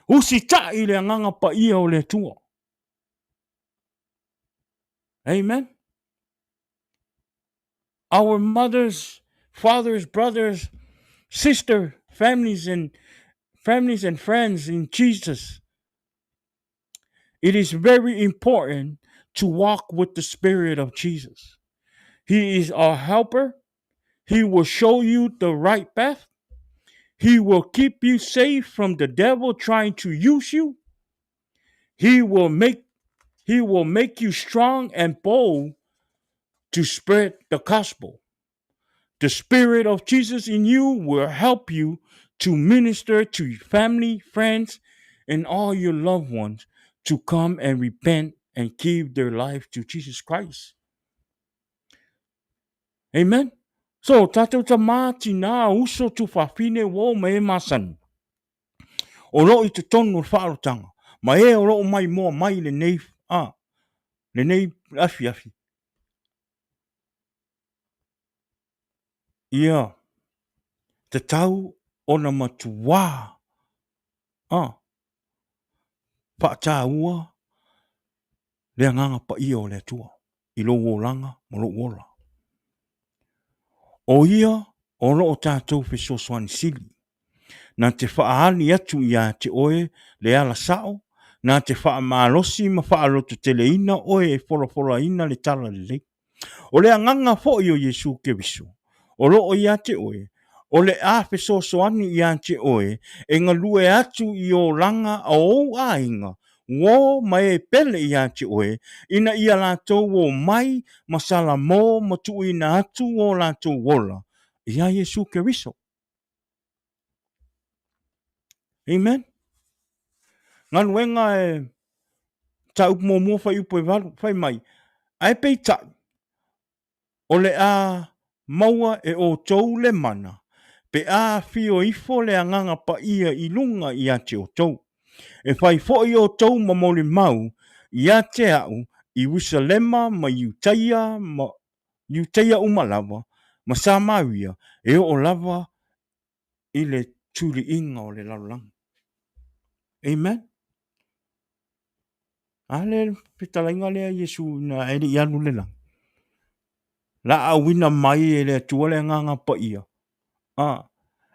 Usitai le Agaga Paia o le Atua. Amen. Our mothers, fathers, brothers, sister, families and families and friends in Jesus. It is very important to walk with the Spirit of Jesus. He is our helper. He will show you the right path. He will keep you safe from the devil trying to use you. He will make he will make you strong and bold to spread the gospel. The spirit of Jesus in you will help you to minister to your family, friends, and all your loved ones to come and repent and give their life to Jesus Christ. Amen. So, tātou tamā, tinā, uso, tufafine, uo, ma e masani. O loo i totonu o le faaolataga, ma e o loo maimoa mai i lenei, a, lenei afiafi. Ia tatau ona matuā, a, faataua le Agaga Paia o le Atua i lou olaga ma lou ola. O ia o lo o tatou fesoasoani sili, na te faaali atu ia te oe le ala sao, na te faamalosi ma faalototeleina oe e folafolaina le tala lelei. O le agaga foi o Iesu Keriso, o lo o ia te oe, o le a fesoasoani ia te oe e galue atu i olaga a ou aiga, uo ma e pele ia te oe, ina ia latou o mai ma salamo ma tuuina atu o latou ola ia Iesu Keriso. Amen. Galuega e mataupu muamua fuaiupu e 8, fai mai, Ae peitai, o le a maua e outou le mana, pe a afio ifo le Agaga Paia i luga ia te outou. E fai foi outou ma molimau ia te au i Ierusalema ma Iutaia ma Iutaia uma lava, ma Samaria, e oo lava i le tuliiga o le lalolagi. Amen. A le fetalaiga lea Iesu ina e le i alu le lagi. La auina mai e le Atua le Agaga Paia. A,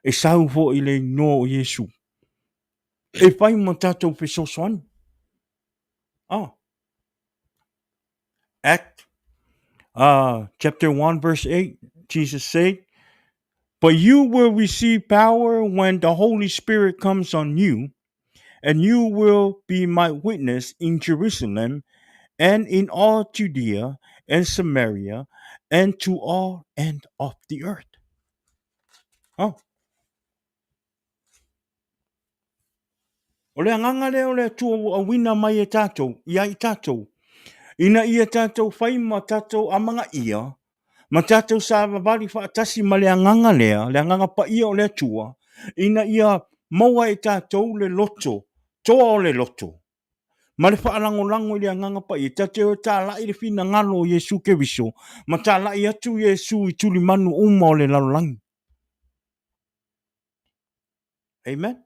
e sau foi le inoa o Iesu. E fai ma tatou fesoasoani. A. Act chapter 1 verse 8, Jesus said, But you will receive power when the Holy Spirit comes on you, and you will be my witness in Jerusalem and in all Judea and Samaria and to all end of the earth. Oh. O le agaga lea o le Atua ua auina mai e tatou, ia i tatou, ina ia tatou fai ma tatou amanaia, ma tatou savavali faatasi ma le agaga lea, le agaga paia o le Atua, ina ia maua e tatou le loto, toa o le loto, ma le faalagolago i le agaga paia, tatou te o e talai le finagalo o Iesu Keriso, ma talai atu Iesu i tulimanu uma o le lalolagi. Amen.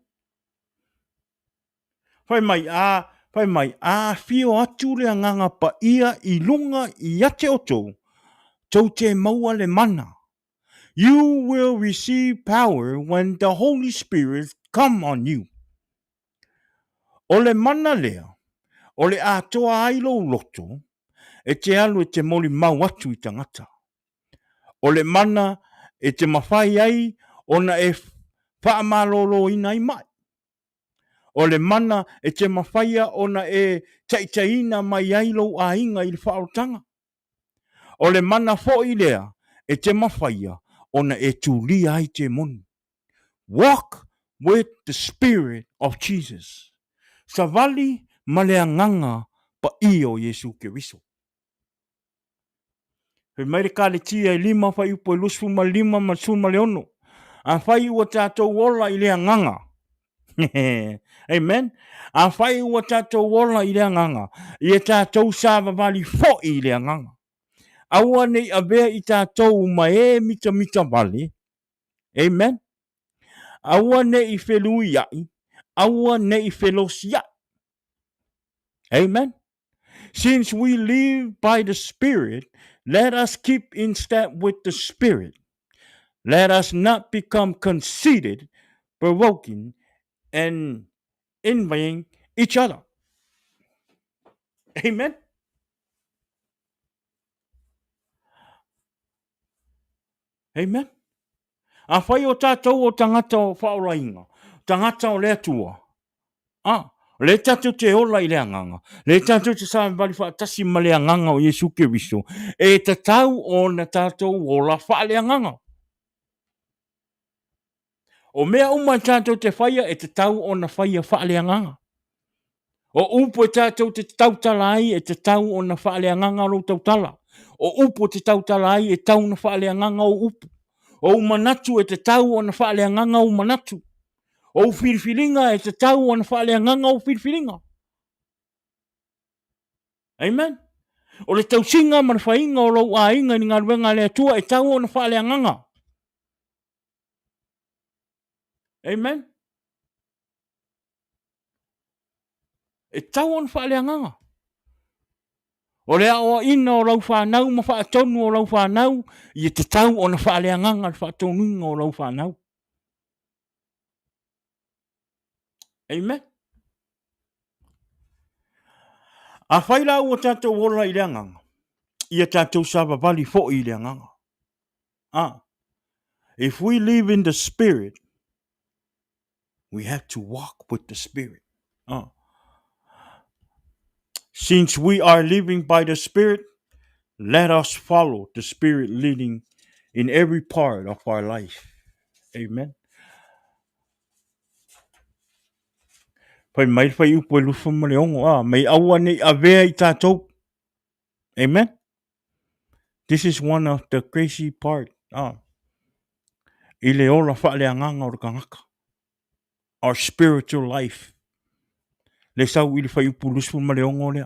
Fai mai, a, fai mai, a afio atu le agaga paia i luga ia te outou, tou te maua le mana. You will receive power when the Holy Spirit come on you. O le mana lea, o le atoa ai lou loto, e te alu e te molimau atu i tagata. O le mana e te mafai ai ona e faamaloloina ai mai. O le mana e te mafaia ona e taitaiina mai ai lou aiga i le faaolataga. O le mana foi lea e te mafaia ona e tulia ai temoni. Walk with the Spirit of Jesus. Savali ma le agaga paia o Iesu Keriso. Fai mai le Kaletia e 5 fuaiupu e 25 ma le 16. Afai ua tatou ola i le agaga. Amen. Afai ua tatou ola i le agaga, ia tatou savavali foi i le agaga. Aua ne i avea i tatou ma e mitamita vale. Amen. Aua ne i feluiai, aua ne i felosiai. Amen. Since we live by the Spirit, let us keep in step with the Spirit. Let us not become conceited, provoking, and envying each other. Amen. Amen. Afai o tātou o tangata o whaolainga, tangata o le Atua, a, le tātou te ola i le agaga, le tātou te savavali whaatasi ma le agaga o Iesu Keriso, e tatau ona tātou ola whaaleagaga. O mea uma e tātou te whaia, e tatau ona whaia whaaleagaga. O upu e tātou te tautala ai, e tatau ona faaleagaga lou tautala. O upu e te tautala ai, e tau ona faaleagaga ou upu. O ou manatu e tatau ona faaleagaga ou manatu. O ou filifiliga e tatau ona faaleagaga ou filifiliga. Amen. O le tausiga ma le faiga o lou aiga i le galuega a le Atua e tau ona faaleagaga. Amen. E tau ona faaleagaga. O le aoaina o lau fanau ma faatonu o lau fanau, ia tatau ona faaleagaga le faatonuina o lau fanau. Amen. Afai la ua tatou ola i le agaga, ia tatou savavali foi i le agaga. Ah, if we live in the spirit, We have to walk with the Spirit. Oh. Since we are living by the Spirit, let us follow the Spirit leading in every part of our life. Amen. Fai mai le fai upu e lufu ma le ongo, a, mei aua nei avea i tātou. Amen. This is one of the crazy part. Ah. I le ola faaleagaga o le tagata. Our spiritual life. Le sau i le fuaiupu 26 lea.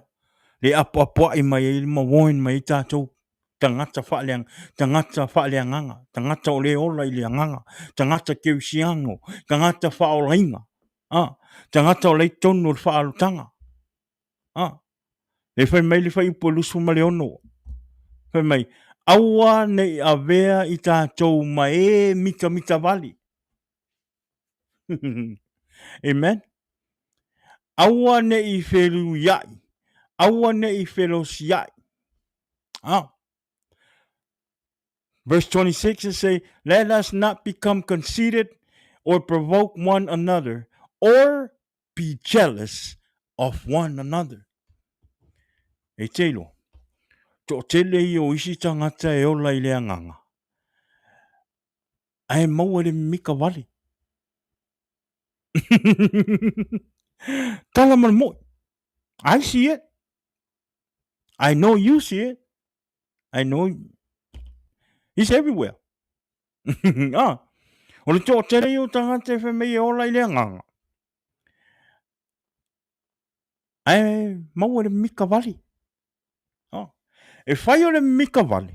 Le apoapoai mai ai ma warn mai ai tatou tagata faaleagaga, tagata faaleagaga, tagata o le ola i le agaga, tagata kerisiano, tagata faaolaina, ah, tagata o la i totonu o le faaalotaga. Ah, le fai mai le fuaiupu e 26. Fai mai, aua ne i avea i tatou ma e mitamitavale. Amen. Aua ne i feluiai, aua ne i felosiai. Ah. Verse 26 it say, Let us not become conceited or provoke one another or be jealous of one another. E te iloa, toatele ia o isi tagata e ola i le agaga, ae maua i le mimika vale. Tala ma le mo'i. I see it. I know you see it. I know he's everywhere. ah, o le toatele ia o tagata e fai mai e ola i le agaga. Ae maua le mika vale. Oh. E fai o le mika vale,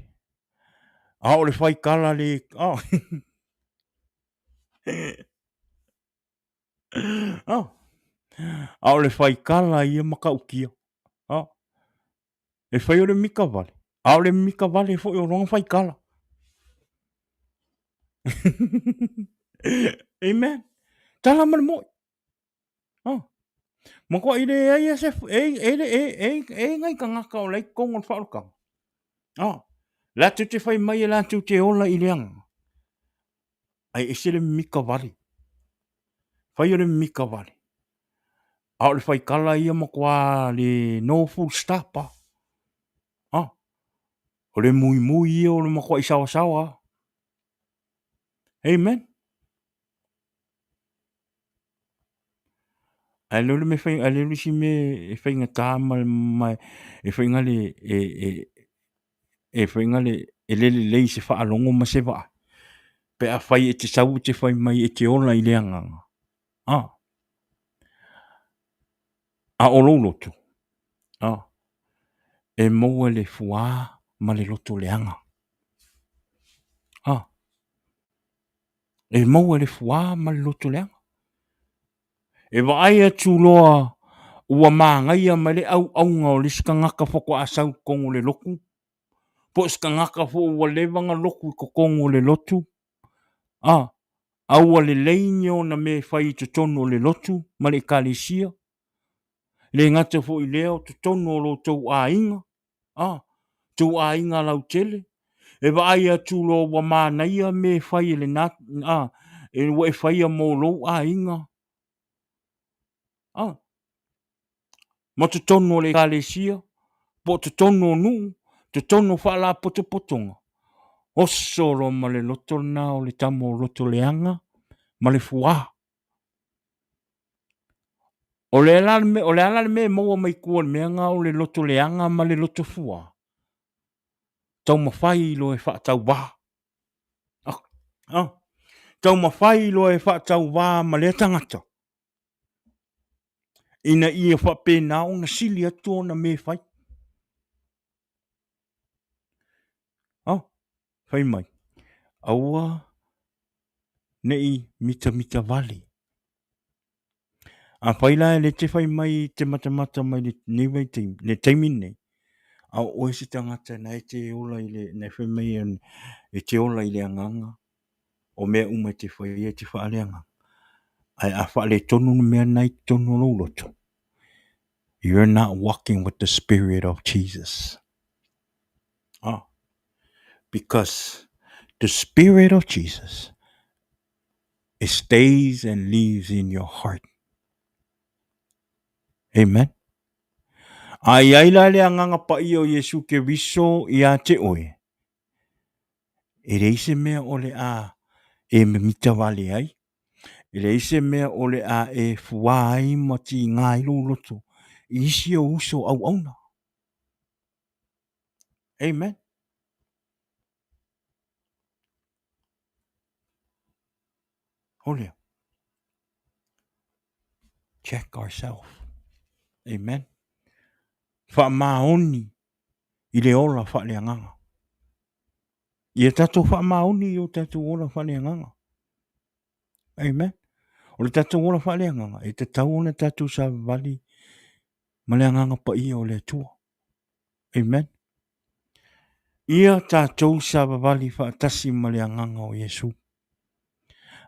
a o le fai kala le... Oh. oh. A o le fai kala ia matautia. Oh. E fai o le mika vale, a o le mika vale foi o lona fai kala. Amen. Tala ma le mo'i. Oh. Matua i leai a se e e e e e ngai tagata o la e i totonu o le faaolataga. Oh. Latou te fai mai e latou te ola i le agaga. Ae ese le mika vale. Fai o le mika vale. A o le faikala ia matua le no full stop ah. Ah. O le muimui ia o le matuai saoasaoa ah. Amen. Ae le o le mea fai, ae le o le isi mea e faigata ma, ma e faiga le, e, e, e faiga le, e le lelei i se faalogo ma se vaai. Pe afai e te sau e te fai mai e te ola i le agaga, a, a o lou loto, a, e maua le fuā ma le loto leaga. A, e maua le fuā ma le loto leaga. E vaai atu loa ua manaia mai le auauna o le isi tagata faatoa sau i totonu o le lotu, po o se tagata foi ua leva ona lotu i totonu o le lotu, a, a ua lelei ni ona mea e fai i totonu o le lotu ma le ekalesia, le gata foi i lea o totonu o lo outou aiga, a, tou aiga lautele, e vaai atu loa ua manaia mea e fai e lena, a, e ua e faia mo lou aiga, a, ma totonu o le ekalesia, po o totonu o nuu, totonu o faalapotopotoga, oso loa ma le loto lena o le tama o loto leaga ma le fuā. O le la le o le a la le mea e maua mai tua o le mea lena o le loto leaga ma le loto fua? Taumafai loa e faatauvā. Ah, ah. Taumafai loa e faatauvā ma lea tagata ina ia faapena ona sili atu ona mea e fai. Oh, fai mai, aua ne i mitamita vale. Afai la e le te fai mai te matamata mai lenei vaitaimi, le taimi lenei, a o oe se tagata na e te ola i le, na e fai mai e te ola i le agaga, o mea uma e te faia e te faaleagaga. Ae a faaletonu le mea na i totonu o lou loto, you're not walking with the spirit of Jesus. Ah, because the spirit of Jesus it stays and lives in your heart. Amen. A i ai la le agaga paia o Iesu Keriso iā te oe, e leai se mea o le a e mimita wale ai, e leai se mea o le a e fuā ai ma tigā ai lou loto i isi ou uso auauna. Amen. O lea. Check ourselves. Amen. Faamaoni i le ola faaleagaga. Ia tatou faamaoni i o tatou ola faaleagaga. Amen. O le tatou ola faaleagaga, e tatau ona tatou savavali ma le agaga paia o le Atua. Amen. Ia tatou savavali faatasi ma le agaga o Iesu.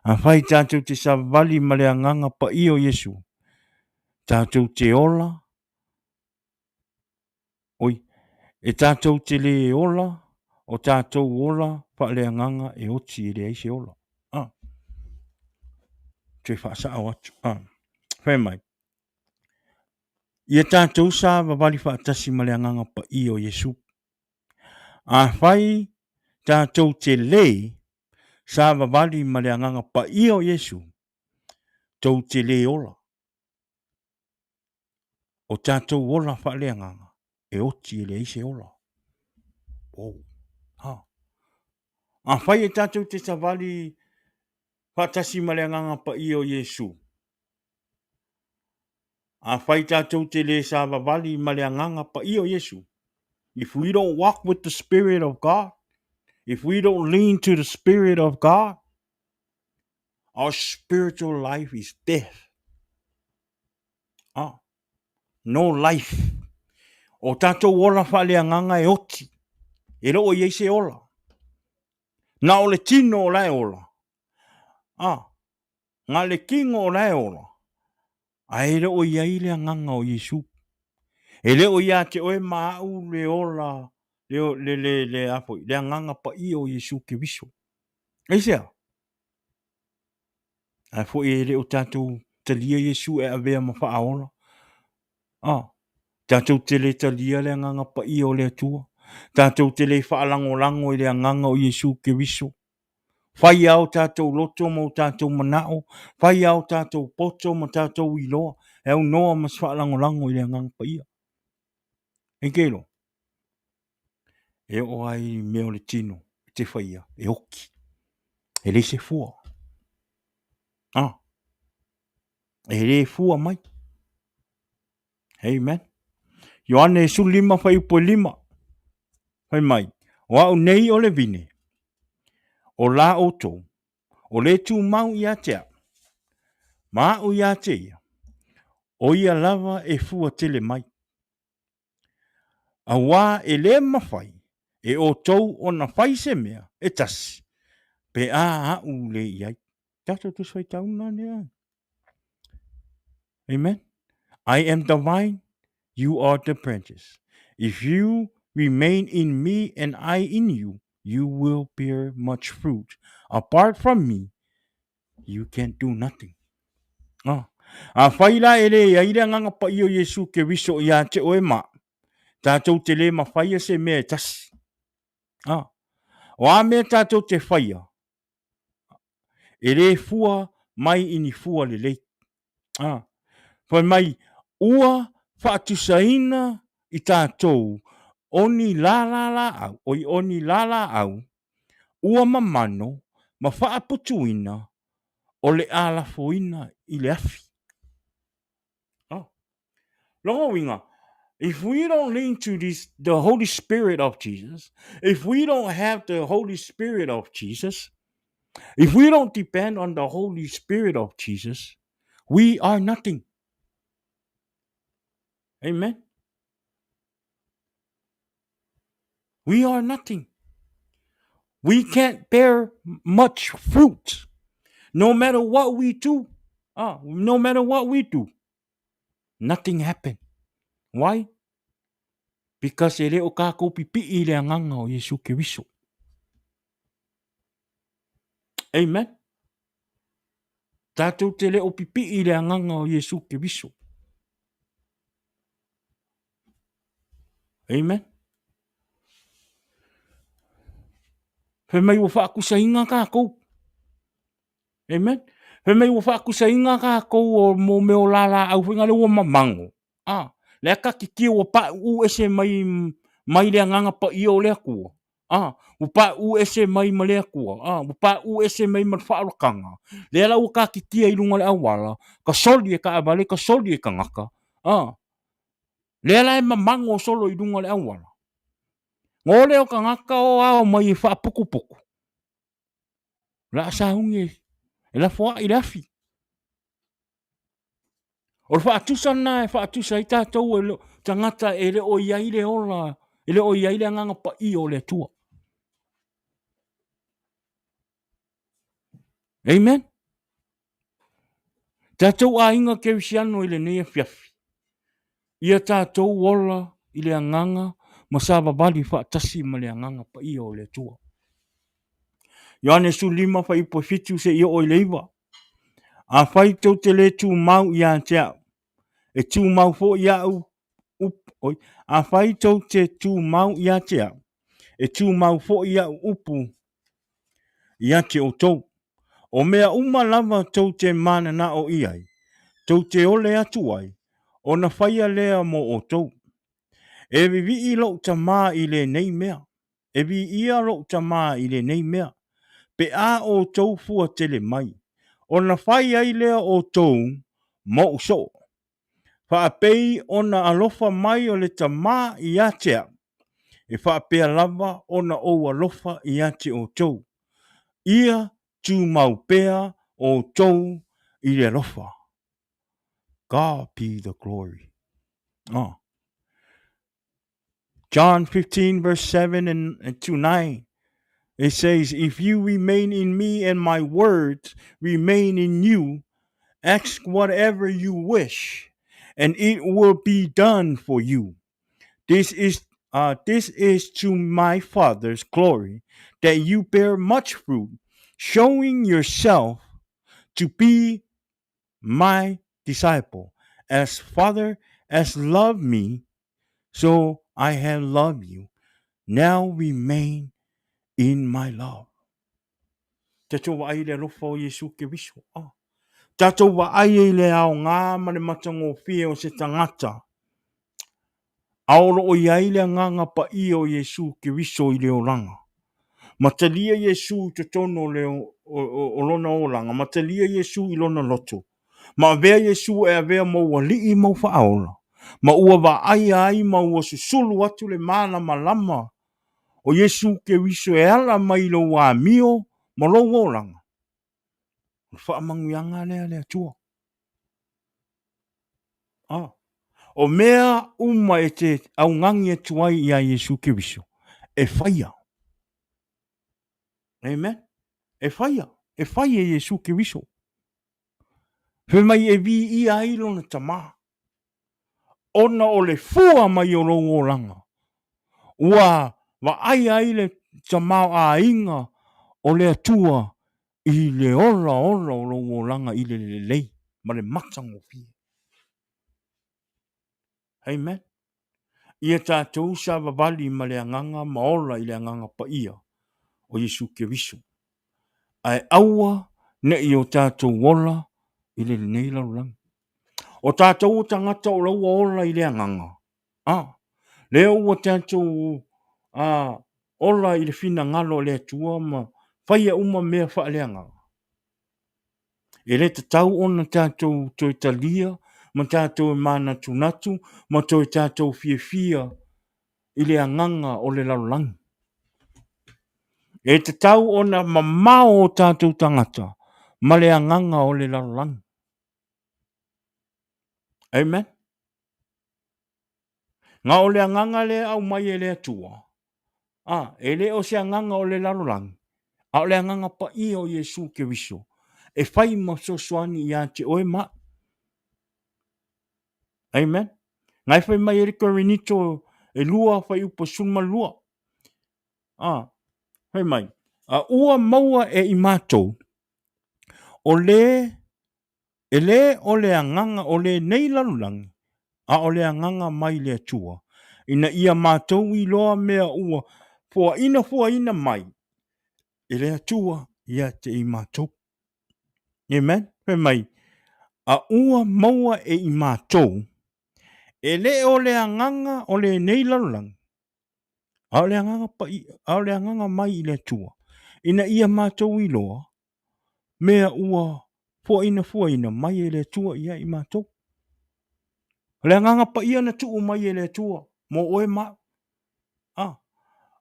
Afai tatou te savavali ma le agaga paia o Iesu, tatou te ola, oi, e tatou te lē ola, o tatou ola faaleagaga e oti e leai se ola. Ah. Toe faasao atu. Ah. Fai mai. Ia tatou savavali faatasi ma le Agaga Paia o Iesu. Afai tatou te lē savavali ma le Agaga Paia o Iesu, tou te lē ola. O tatou ola faaleagaga, e oti e leai se ola. Oh. Ha. Afai e tatou te savali faatasi ma le Agaga Paia o Iesu, afai tatou te le savavali ma le Agaga Paia o Iesu, if we don't walk with the Spirit of God, if we don't lean to the Spirit of God, our spiritual life is death. Ah, no life. O tatou ola faaleagaga e oti, e le o i ai se ola. Na o le tino o la e ola. Ah, na le kino o la e ola. Ae e le o i ai le agaga o Iesu. E le o ia te oe ma au le ola, le, le, le, le, a foi, le agaga paia o Iesu Keriso. Aisea? Ae foi e le o tatou talia Iesu e avea ma faaola. Ah, tatou te le talia le agaga paia o le Atua. Tatou te le faalagolago i le agaga o Iesu Keriso. Fai a o tatou loto ma o tatou manao, fai a o tatou poto ma tatou iloa, e aunoa ma se faalagolago i le agaga paia. E ke iloa? E oo ai i mea o le tino e te faia, e oki. E leai se fua. Ah, e le fua mai. Amen. Ioane 15 fuaiupu e 5. Fai mai, o au nei o le vine, o la outou, o le tumau ia te au, ma au ia te ia, o ia lava e fua tele mai. Auā e lē mafai e outou ona fai se mea e tasi pe a a'u lē i ai. Tatou Tusi Faitau lena lea. Amen. I am the vine, you are the branches. If you remain in me and I in you, you will bear much fruit. Apart from me, you can't do nothing. Ah. Afai la e le ai le agaga paia o Iesu Keriso ia te oe ma, tatou te le mawhaia se mea e tasi. Ah. O a mea tatou te whaia, e le fua mai i ni fua lelei. Ah. Fai mai, ua faatusaina i tatou o ni lālā lāʻau, oi o ni lālā au, ua mamano ma faaputuina o le a lafoina i le afi. Oh. Lona uiga, if we don't lean to this, the Holy Spirit of Jesus, if we don't have the Holy Spirit of Jesus, if we don't depend on the Holy Spirit of Jesus, we are nothing. Amen. We are nothing. We can't bear much fruit. No matter what we do. Ah, no matter what we do. Nothing happen. Why? Because e le o kākou pipi'i i le agaga o Iesu Keriso. Amen. Tātou te le o pipi'i i le agaga o Iesu Keriso. Amen. Fai mai ua faakusaina kākou. Amen. Fai mai ua faakusaina kākou o mō mea o lālāʻau foi ngale ua mamango. Ah, le aka kikia ua paʻuʻu ese mai mai le agaga paia o le Atua. Ah, ua paʻuʻu ese mai ma le Atua. Ah, ua paʻuʻu ese mai ma le faaolataga. Lea la ua kākikia i luga o le auala, ka soli e kaʻawale, ka soli e tagata. Ah, lea la e mamago solo i luga o le auala. Ngo lea o tagata o ao mai e faaputuputu. La a sauni e, e lafoaʻi i le afi. O le faatusa lena e faatusa ai tatou e tagata e le o i ai le ola, e le o i ai le agaga paia o le Atua. Amen. Tatou aiga kerisiano i lenei afiafi, ia tatou ola i le agaga ma savavali faatasi ma le agaga paia o le Atua. Ioane 15 fuaiupu e 7 seia oo i le 9. Afai tou te le tumau ia te au, e tumau foi au upu, oi, afai tou te tumau ia te au, e tumau foi au upu ia te outou. O mea uma lava tou te mananao i ai, tou te ole atu ai, ona faia lea mo outou. E vivii lou Tama i lenei mea, e viia lou Tama i lenei mea, pe a outou fua tele mai, ona fai ai lea outou mou soo. Faapei ona alofa mai o le Tama ia te au, e faapea lava ona ou alofa ia te outou. Ia tumau pea outou i le alofa. God be the glory. Oh. John 15, verse 7 and to 9. It says, If you remain in me and my words remain in you, ask whatever you wish, and it will be done for you. This is this is to my Father's glory that you bear much fruit, showing yourself to be my disciple. As Father has loved me, so I have loved you. Now remain in my love. Tatou vaai i le alofa o Iesu Keriso. Ah. Tatou vaai i le aoga ma le matagofie o se tagata. A o lo o i ai le agaga paia o Iesu Keriso i le olaga. Ma talia Iesu i totonu o, le, o, o, o lona olaga, ma talia Iesu i lona loto. Ma avea Iesu e avea mou alii ma ou faaola, ma ua vaaia ai ma ua susulu atu le malamalama o Iesu Keriso e ala mai i lou amio ma lou olaga. O le faamanuiaga lea a le Atua. Ah. O mea uma e te augani atu ai iā Iesu Keriso, e faia. Amen. E faia. E fai e Iesu Keriso. Fai mai e viia ai lona Tama, ona o le fua mai o lou olaga, ua vaaia ai le tamaoaiga o le Atua i le olaola o lou olaga i le lelei ma le matagofie. Amen. Ia tatou savavali ma le agaga ma ola i le agaga paia o Iesu Keriso. Ae aua ne i o tatou ola i lenei lalolagi. O tatou o tagata o la ua ola i le agaga. A, lea ua tatou a, ola i le finagalo o le Atua ma faia uma mea faaleagaga. E le tatau ona tatou toe talia ma tatou e manatunatu ma toe tatou fiafia i le agaga o le lalolagi. E tatau ona mamao o tatou tagata ma le agaga o le lalolagi. Amen. Na o le agaga lea e aumai e le Atua, a, e le o se agaga o le lalolagi, a o le agaga paia o Iesu Keriso, e fai ma fesoasoani ia te oe ma au. Amen. Na e fai mai e le Korinito e lua fuaiupu 12. A, fai mai, a ua maua e i matou, o le E le o le agaga o lenei lalolagi, a o le agaga mai le Atua, ina ia matou iloa mea ua foaina fuaina mai e le Atua ia te i matou. Amen. Fai mai, a ua maua e i matou, e le o le agaga o lenei lalolagi, a o le agaga paia, a o le agaga mai i le Atua, ina ia matou iloa mea ua foaina fuaina mai e le Atua ia i matou. O le agaga paia na tuu mai e le Atua mo oe ma au. Ah,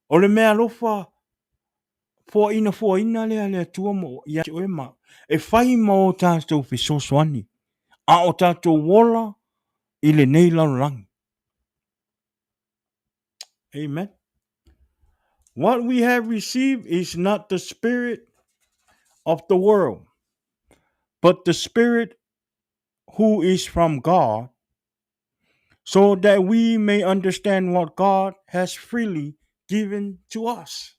o le mea alofa foaina fuaina lea a le Atua mo ia te oe ma au, e fai ma o tatou fesoasoani, a o tatou ola i lenei lalolagi. Amen. What we have received is not the spirit of the world, but the spirit who is from God, so that we may understand what God has freely given to us.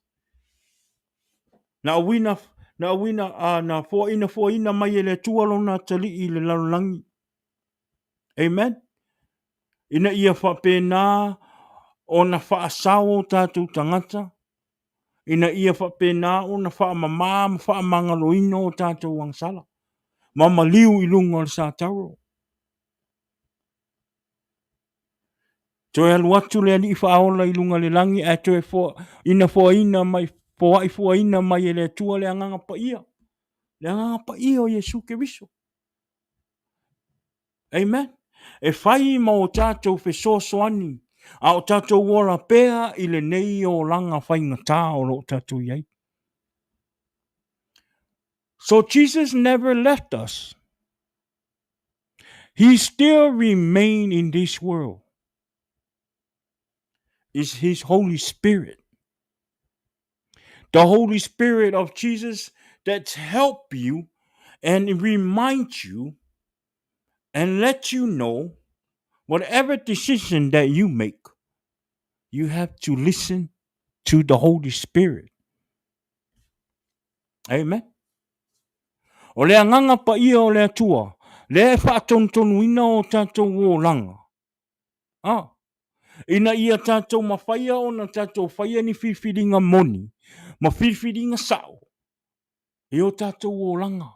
Na uina, na uina, uh, na foaina foaina mai e le Atua lona atalii i le lalolagi. Amen. Ina ia faapena ona faasao o tatou tagata, ina ia faapena ona faamama ma faamagaloina o tatou agasala, ma maliu i luga o le satauro. Toe alu atu le Alii Faaola i luga le lagi ae toe ina foaina mai, foai fuaina mai e le Atua le Agaga Paia, le Agaga Paia o Iesu Keriso. Amen. E fai ma o tatou fesoasoani a o tatou ola pea i lenei olaga faigata o lo o tatou i ai. So Jesus never left us. He still remain in this world. Is his Holy Spirit. The Holy Spirit of Jesus that's help you and remind you and let you know whatever decision that you make, you have to listen to the Holy Spirit. Amen. O le agaga paia o le Atua, lea e faatonutonuina o tatou olaga. Ah, ina ia tatou mafaia ona tatou faia ni filifiliga moni ma filifiliga sao i o tatou olaga,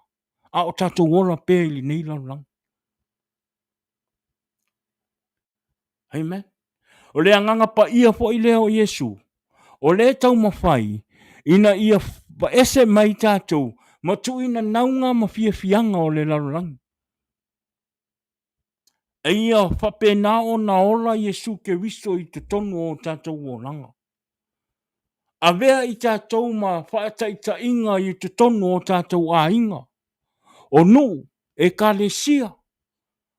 a o tatou ola pea i lenei lalolagi. Amen. O le agaga paia foi lea o Iesu, o lea e taumafai ina ia vaese mai tatou ma tuuina nauga ma fiafiaga o le lalolagi. A ia faapena ona ola Iesu Keriso i totonu o tatou olaga. Avea i tatou ma faataitaiga i totonu o tatou aiga, o nuu, ekalesia,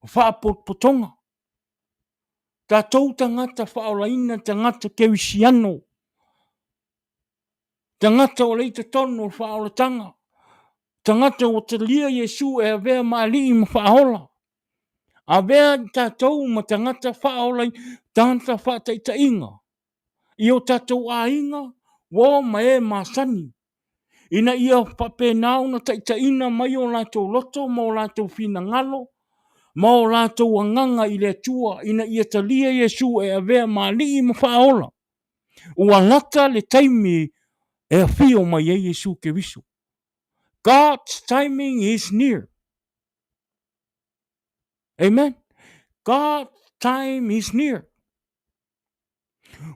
o faapotopotoga. Tatou tagata faaolaina, tagata kerisiano, tagata o lea i totonu o le faaolataga, tagata ua talia Iesu e avea ma alii ma faaola. Avea i tatou ma tagata faaolaina, tagata faataitaiga i o tatou aiga, uo ma e masani, ina ia faapena ona taitaiina mai o latou loto ma o latou finagalo ma o latou agaga i le Atua, ina ia talia Iesu e avea ma Alii ma Faaola. Ua lata le taimi e afio mai ai Iesu Keriso. God's timing is near. Amen. God's time is near.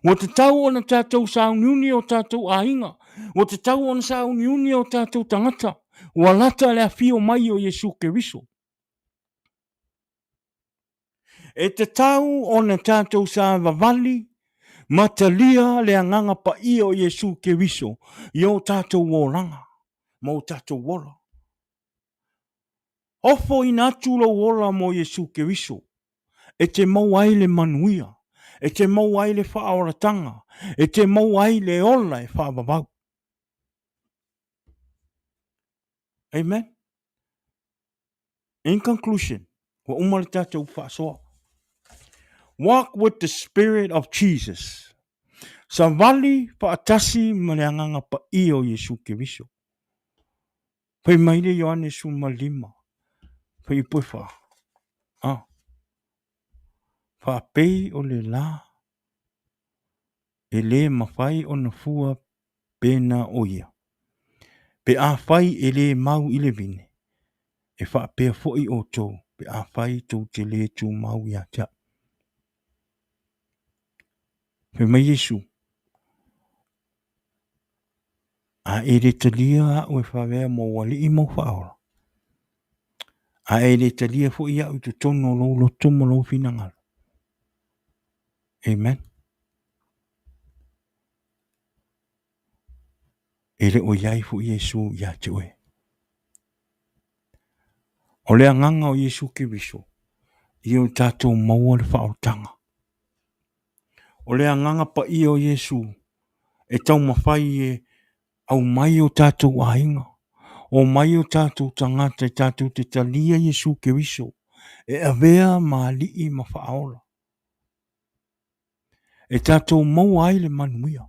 Ua tatau ona tatou sauniuni o tatou aiga. Ua tatau ona sauniuni o tatou tagata. Ua lata le afio mai o Iesu Keriso. E tatau ona tatou savavali ma talia le agaga paia o Iesu Keriso i o tatou olaga ma o tatou ola. Ofoina atu lou ola mo Iesu Keriso e te maua ai le manuia, e te maua ai le faaolataga, e te maua ai le ola e faavavau. Amen. In conclusion, ua uma le tatou faasoa. Walk with the spirit of Jesus. Savali faatasi ma le agaga paia o Iesu Keriso. Fai mai le Ioane 15, fai ipu e fa. Ah. Faapei o le la e le mafai ona fua pena o ia. Pe afai e le mau i le vine, e faapea foi outou pe afai tou te le tumau ia te au. Fai mai Iesu, A e le talia au e faavea ma ou alii ma ou faaola, a e le talia foi au i totonu o lou loto ma lou finagalo. Amen. E le o i ai foi Iesu ia te oe. O le agaga o Iesu Keriso, ia o tatou maua le faaolataga. O le agaga paia o Iesu e taumafai e aumai o tatou aiga, omai o tatou tagata e tatou te talia Iesu Keriso e avea ma alii ma faaola, e tatou maua ai le manuia.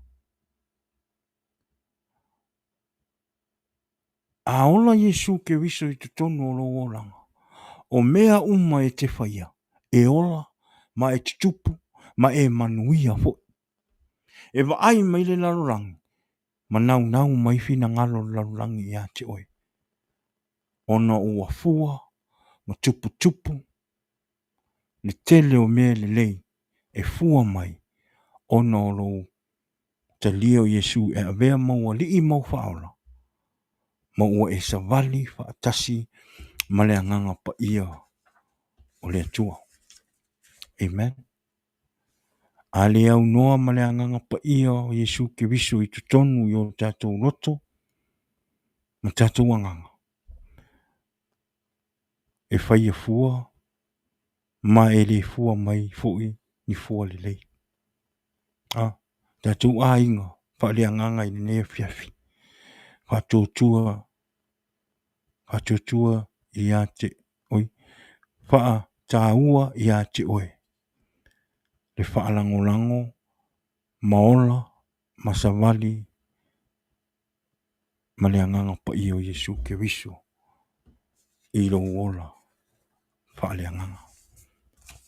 A ola Iesu Keriso i totonu o lou olaga, o mea uma e te faia, e ola ma e tutupu ma e manuia foi. E vaai mai le lalolagi ma naunau mai finagalo o le lalolagi ia te oe, ona ua fua ma tuputupu le tele o mea lelei. e fua mai ona o lou talia o Iesu e avea ma ou Alii ma ou Faaola, ma ua e savali faatasi ma le Agaga Paia o le Atua. Amen. A le aunoa ma le Agaga Paia o Iesu Keriso i totonu i o tatou loto ma tatou agaga, e faia fua ma e le fua mai foi ni fua lelei. A, tatou aiga faaleagaga i lenei afiafi, faatuatua, faatuatua ia te oi, faataua ia te oe le faalagolago ma ola ma savali ma le Agaga Paia o Iesu Keriso i lou ola faaleagaga.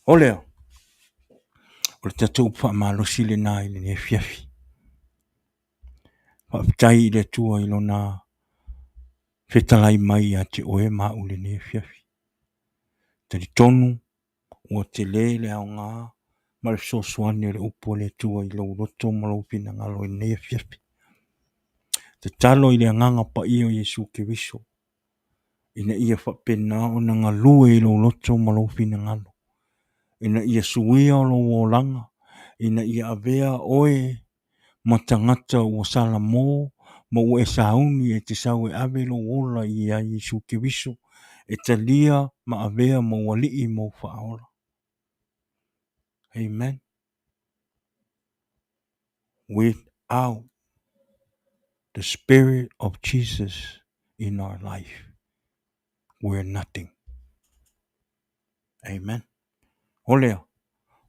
O lea, o le tatou upu faamalosi lena i lenei afiafi. Faafetai i le Atua i Lona fetalai mai ia te oe ma au i lenei afiafi. Talitonu ua tele le aoga ma le fesoasoani o le upu a le Atua i lou loto ma lou finagalo i lenei afiafi. Tatalo i le Agaga Paia o Iesu Keriso ina ia faapena ona galue i lou loto ma lou finagalo, ina ia suia lou olaga, ina ia avea oe ma tagata ua salamo ma ua e sauni e te sau e ave lou ola ia Iesu Keriso e talia ma avea ma ou Alii ma ou Faaola. Amen. Without the Spirit of Jesus in our life, we're nothing. Amen. O lea,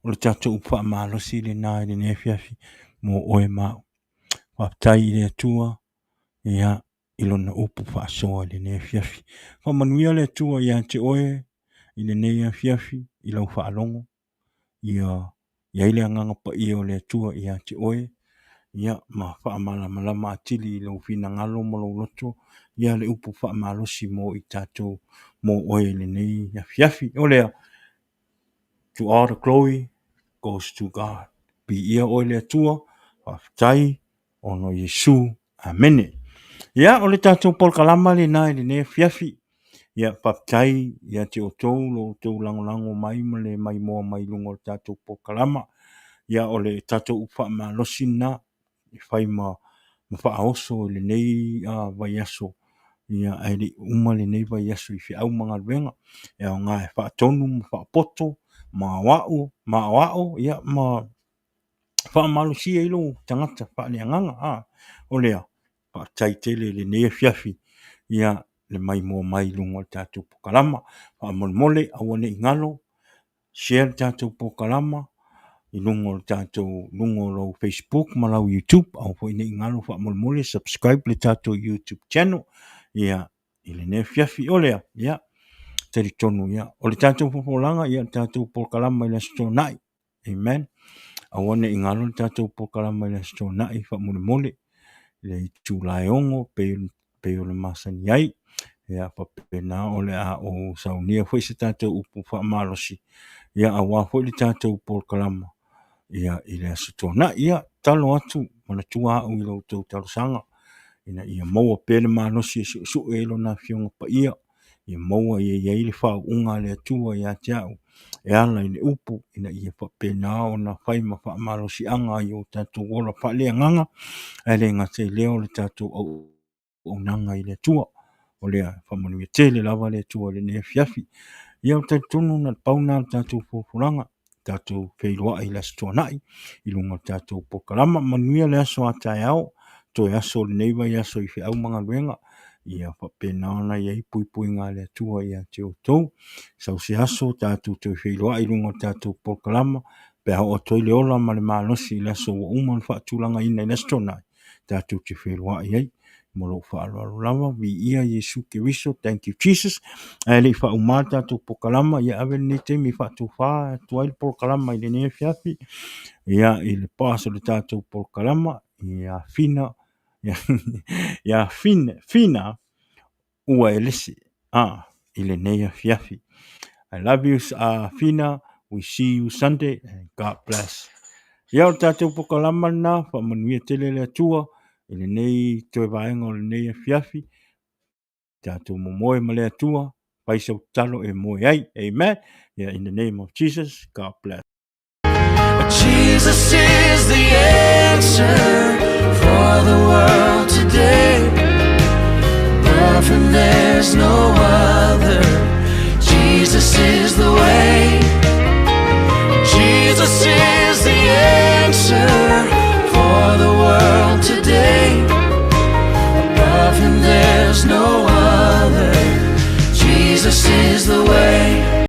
o le tatou upu faamalosi lena i lenei afiafi mo oe ma au. Faafetai i le Atua, ia, i lona upu faasoa i lenei afiafi. Faamanuia le Atua ia te oe i lenei afiafi i lau faalogo. Ia i ai le Agaga Paia o le Atua ia te oe, ia ma faamalamalama atili i lou finagalo ma lou loto, ia le upu faamalosi mo i tatou, mo oe i lenei afiafi. O lea, to all the glory goes to God. Viia oe le Atua, faafetai ona o Iesu. Amene. Ia, o le tatou polokalama lena i lenei afiafi. Ia, faafetai ia te outou lo outou lagolago mai ma le maimoa mai i luga o le tatou polokalama. Ia, o le tatou upu faamalosi lena e fai ma faaoso i lenei vaiaso, ia, ae le i uma lenei vaiaso i feau ma galuega. E aoga e faatonu ma faapoto ma aoao, ma aoao, ia, ma faamalosia ai lou tagata faaleagaga. A o lea, faafetai tele i lenei afiafi, ia, le maimoa mai i luga o le tatou polokalama. Faamolemole, aua ne i galo, share le tatou polokalama i luga o le tatou, luga o lau Facebook ma lau YouTube. Aua foi ne i galo faamolemole, subscribe le tatou YouTube channel, ia, i lenei afiafi. O lea, ia, talitonu, ia, o le tatou popolaga, ia, le tatou polokalama i le Aso Toonai. Amen. Aua ne i galo le tatou polokalama i le Aso Toonai faamolemole, le itula e 6 pei o le masani ai. Ia faapena o le a ou saunia foi se tatou upu faamalosi, ia aua foi le tatou polokalama ia i le Aso Toonai. Ia tatalo atu, manatua au i la outou talosaga ina ia maua pea le malosi e suesue ai Lona Afioga Paia, ia maua ia i ai le faauuga a le Atua ia te au e ala i le upu, ina ia faapena ona fai ma faamalosiaga i o tatou ola faaleagaga, ae le gata i lea o le tatou auaunaga i le Atua. O lea, faamanuia tele lava le Atua i lenei afiafi. Ia, ou te talitonu na o le pau lena o le tatou folafolaga, tatou feiloai i le Aso Toonai i luga o le tatou polokalama. Manuia le aso a taeao, toe aso o lenei vaiaso i feau ma galuega. Ia faapena ona i ai puipuiga a le Atua ia te outou. Sau se aso tatou toe feiloai i luga o le tatou polokalama pe a oo atu ai le ola ma le malosi i le aso ua uma ona faatulagaina i le Aso Toonai tatou te feiloai ai. Ma lou faaaloalo lava, viia Iesu Keriso, thank you Jesus. Ae le i faauma le tatou polokalama, ia ave lenei taimi e faatofa atu ai le polokalama i lenei afiafi, ia i le boss o le tatou polokalama, ia Fina, ia Fina, Fina Uaelese, i lenei afiafi. I love you, Fina. We see you Sunday and God bless. Ia o le tatou pokalama lena, faamanuia tele le Atua i lenei toe vaega o lenei afiafi. Tatou momoe ma le Atua, fai sau tatalo e moe ai. Amen. Yeah, in the name of Jesus, God bless. Jesus is the answer for the world today. Above him, there's no other. Jesus is the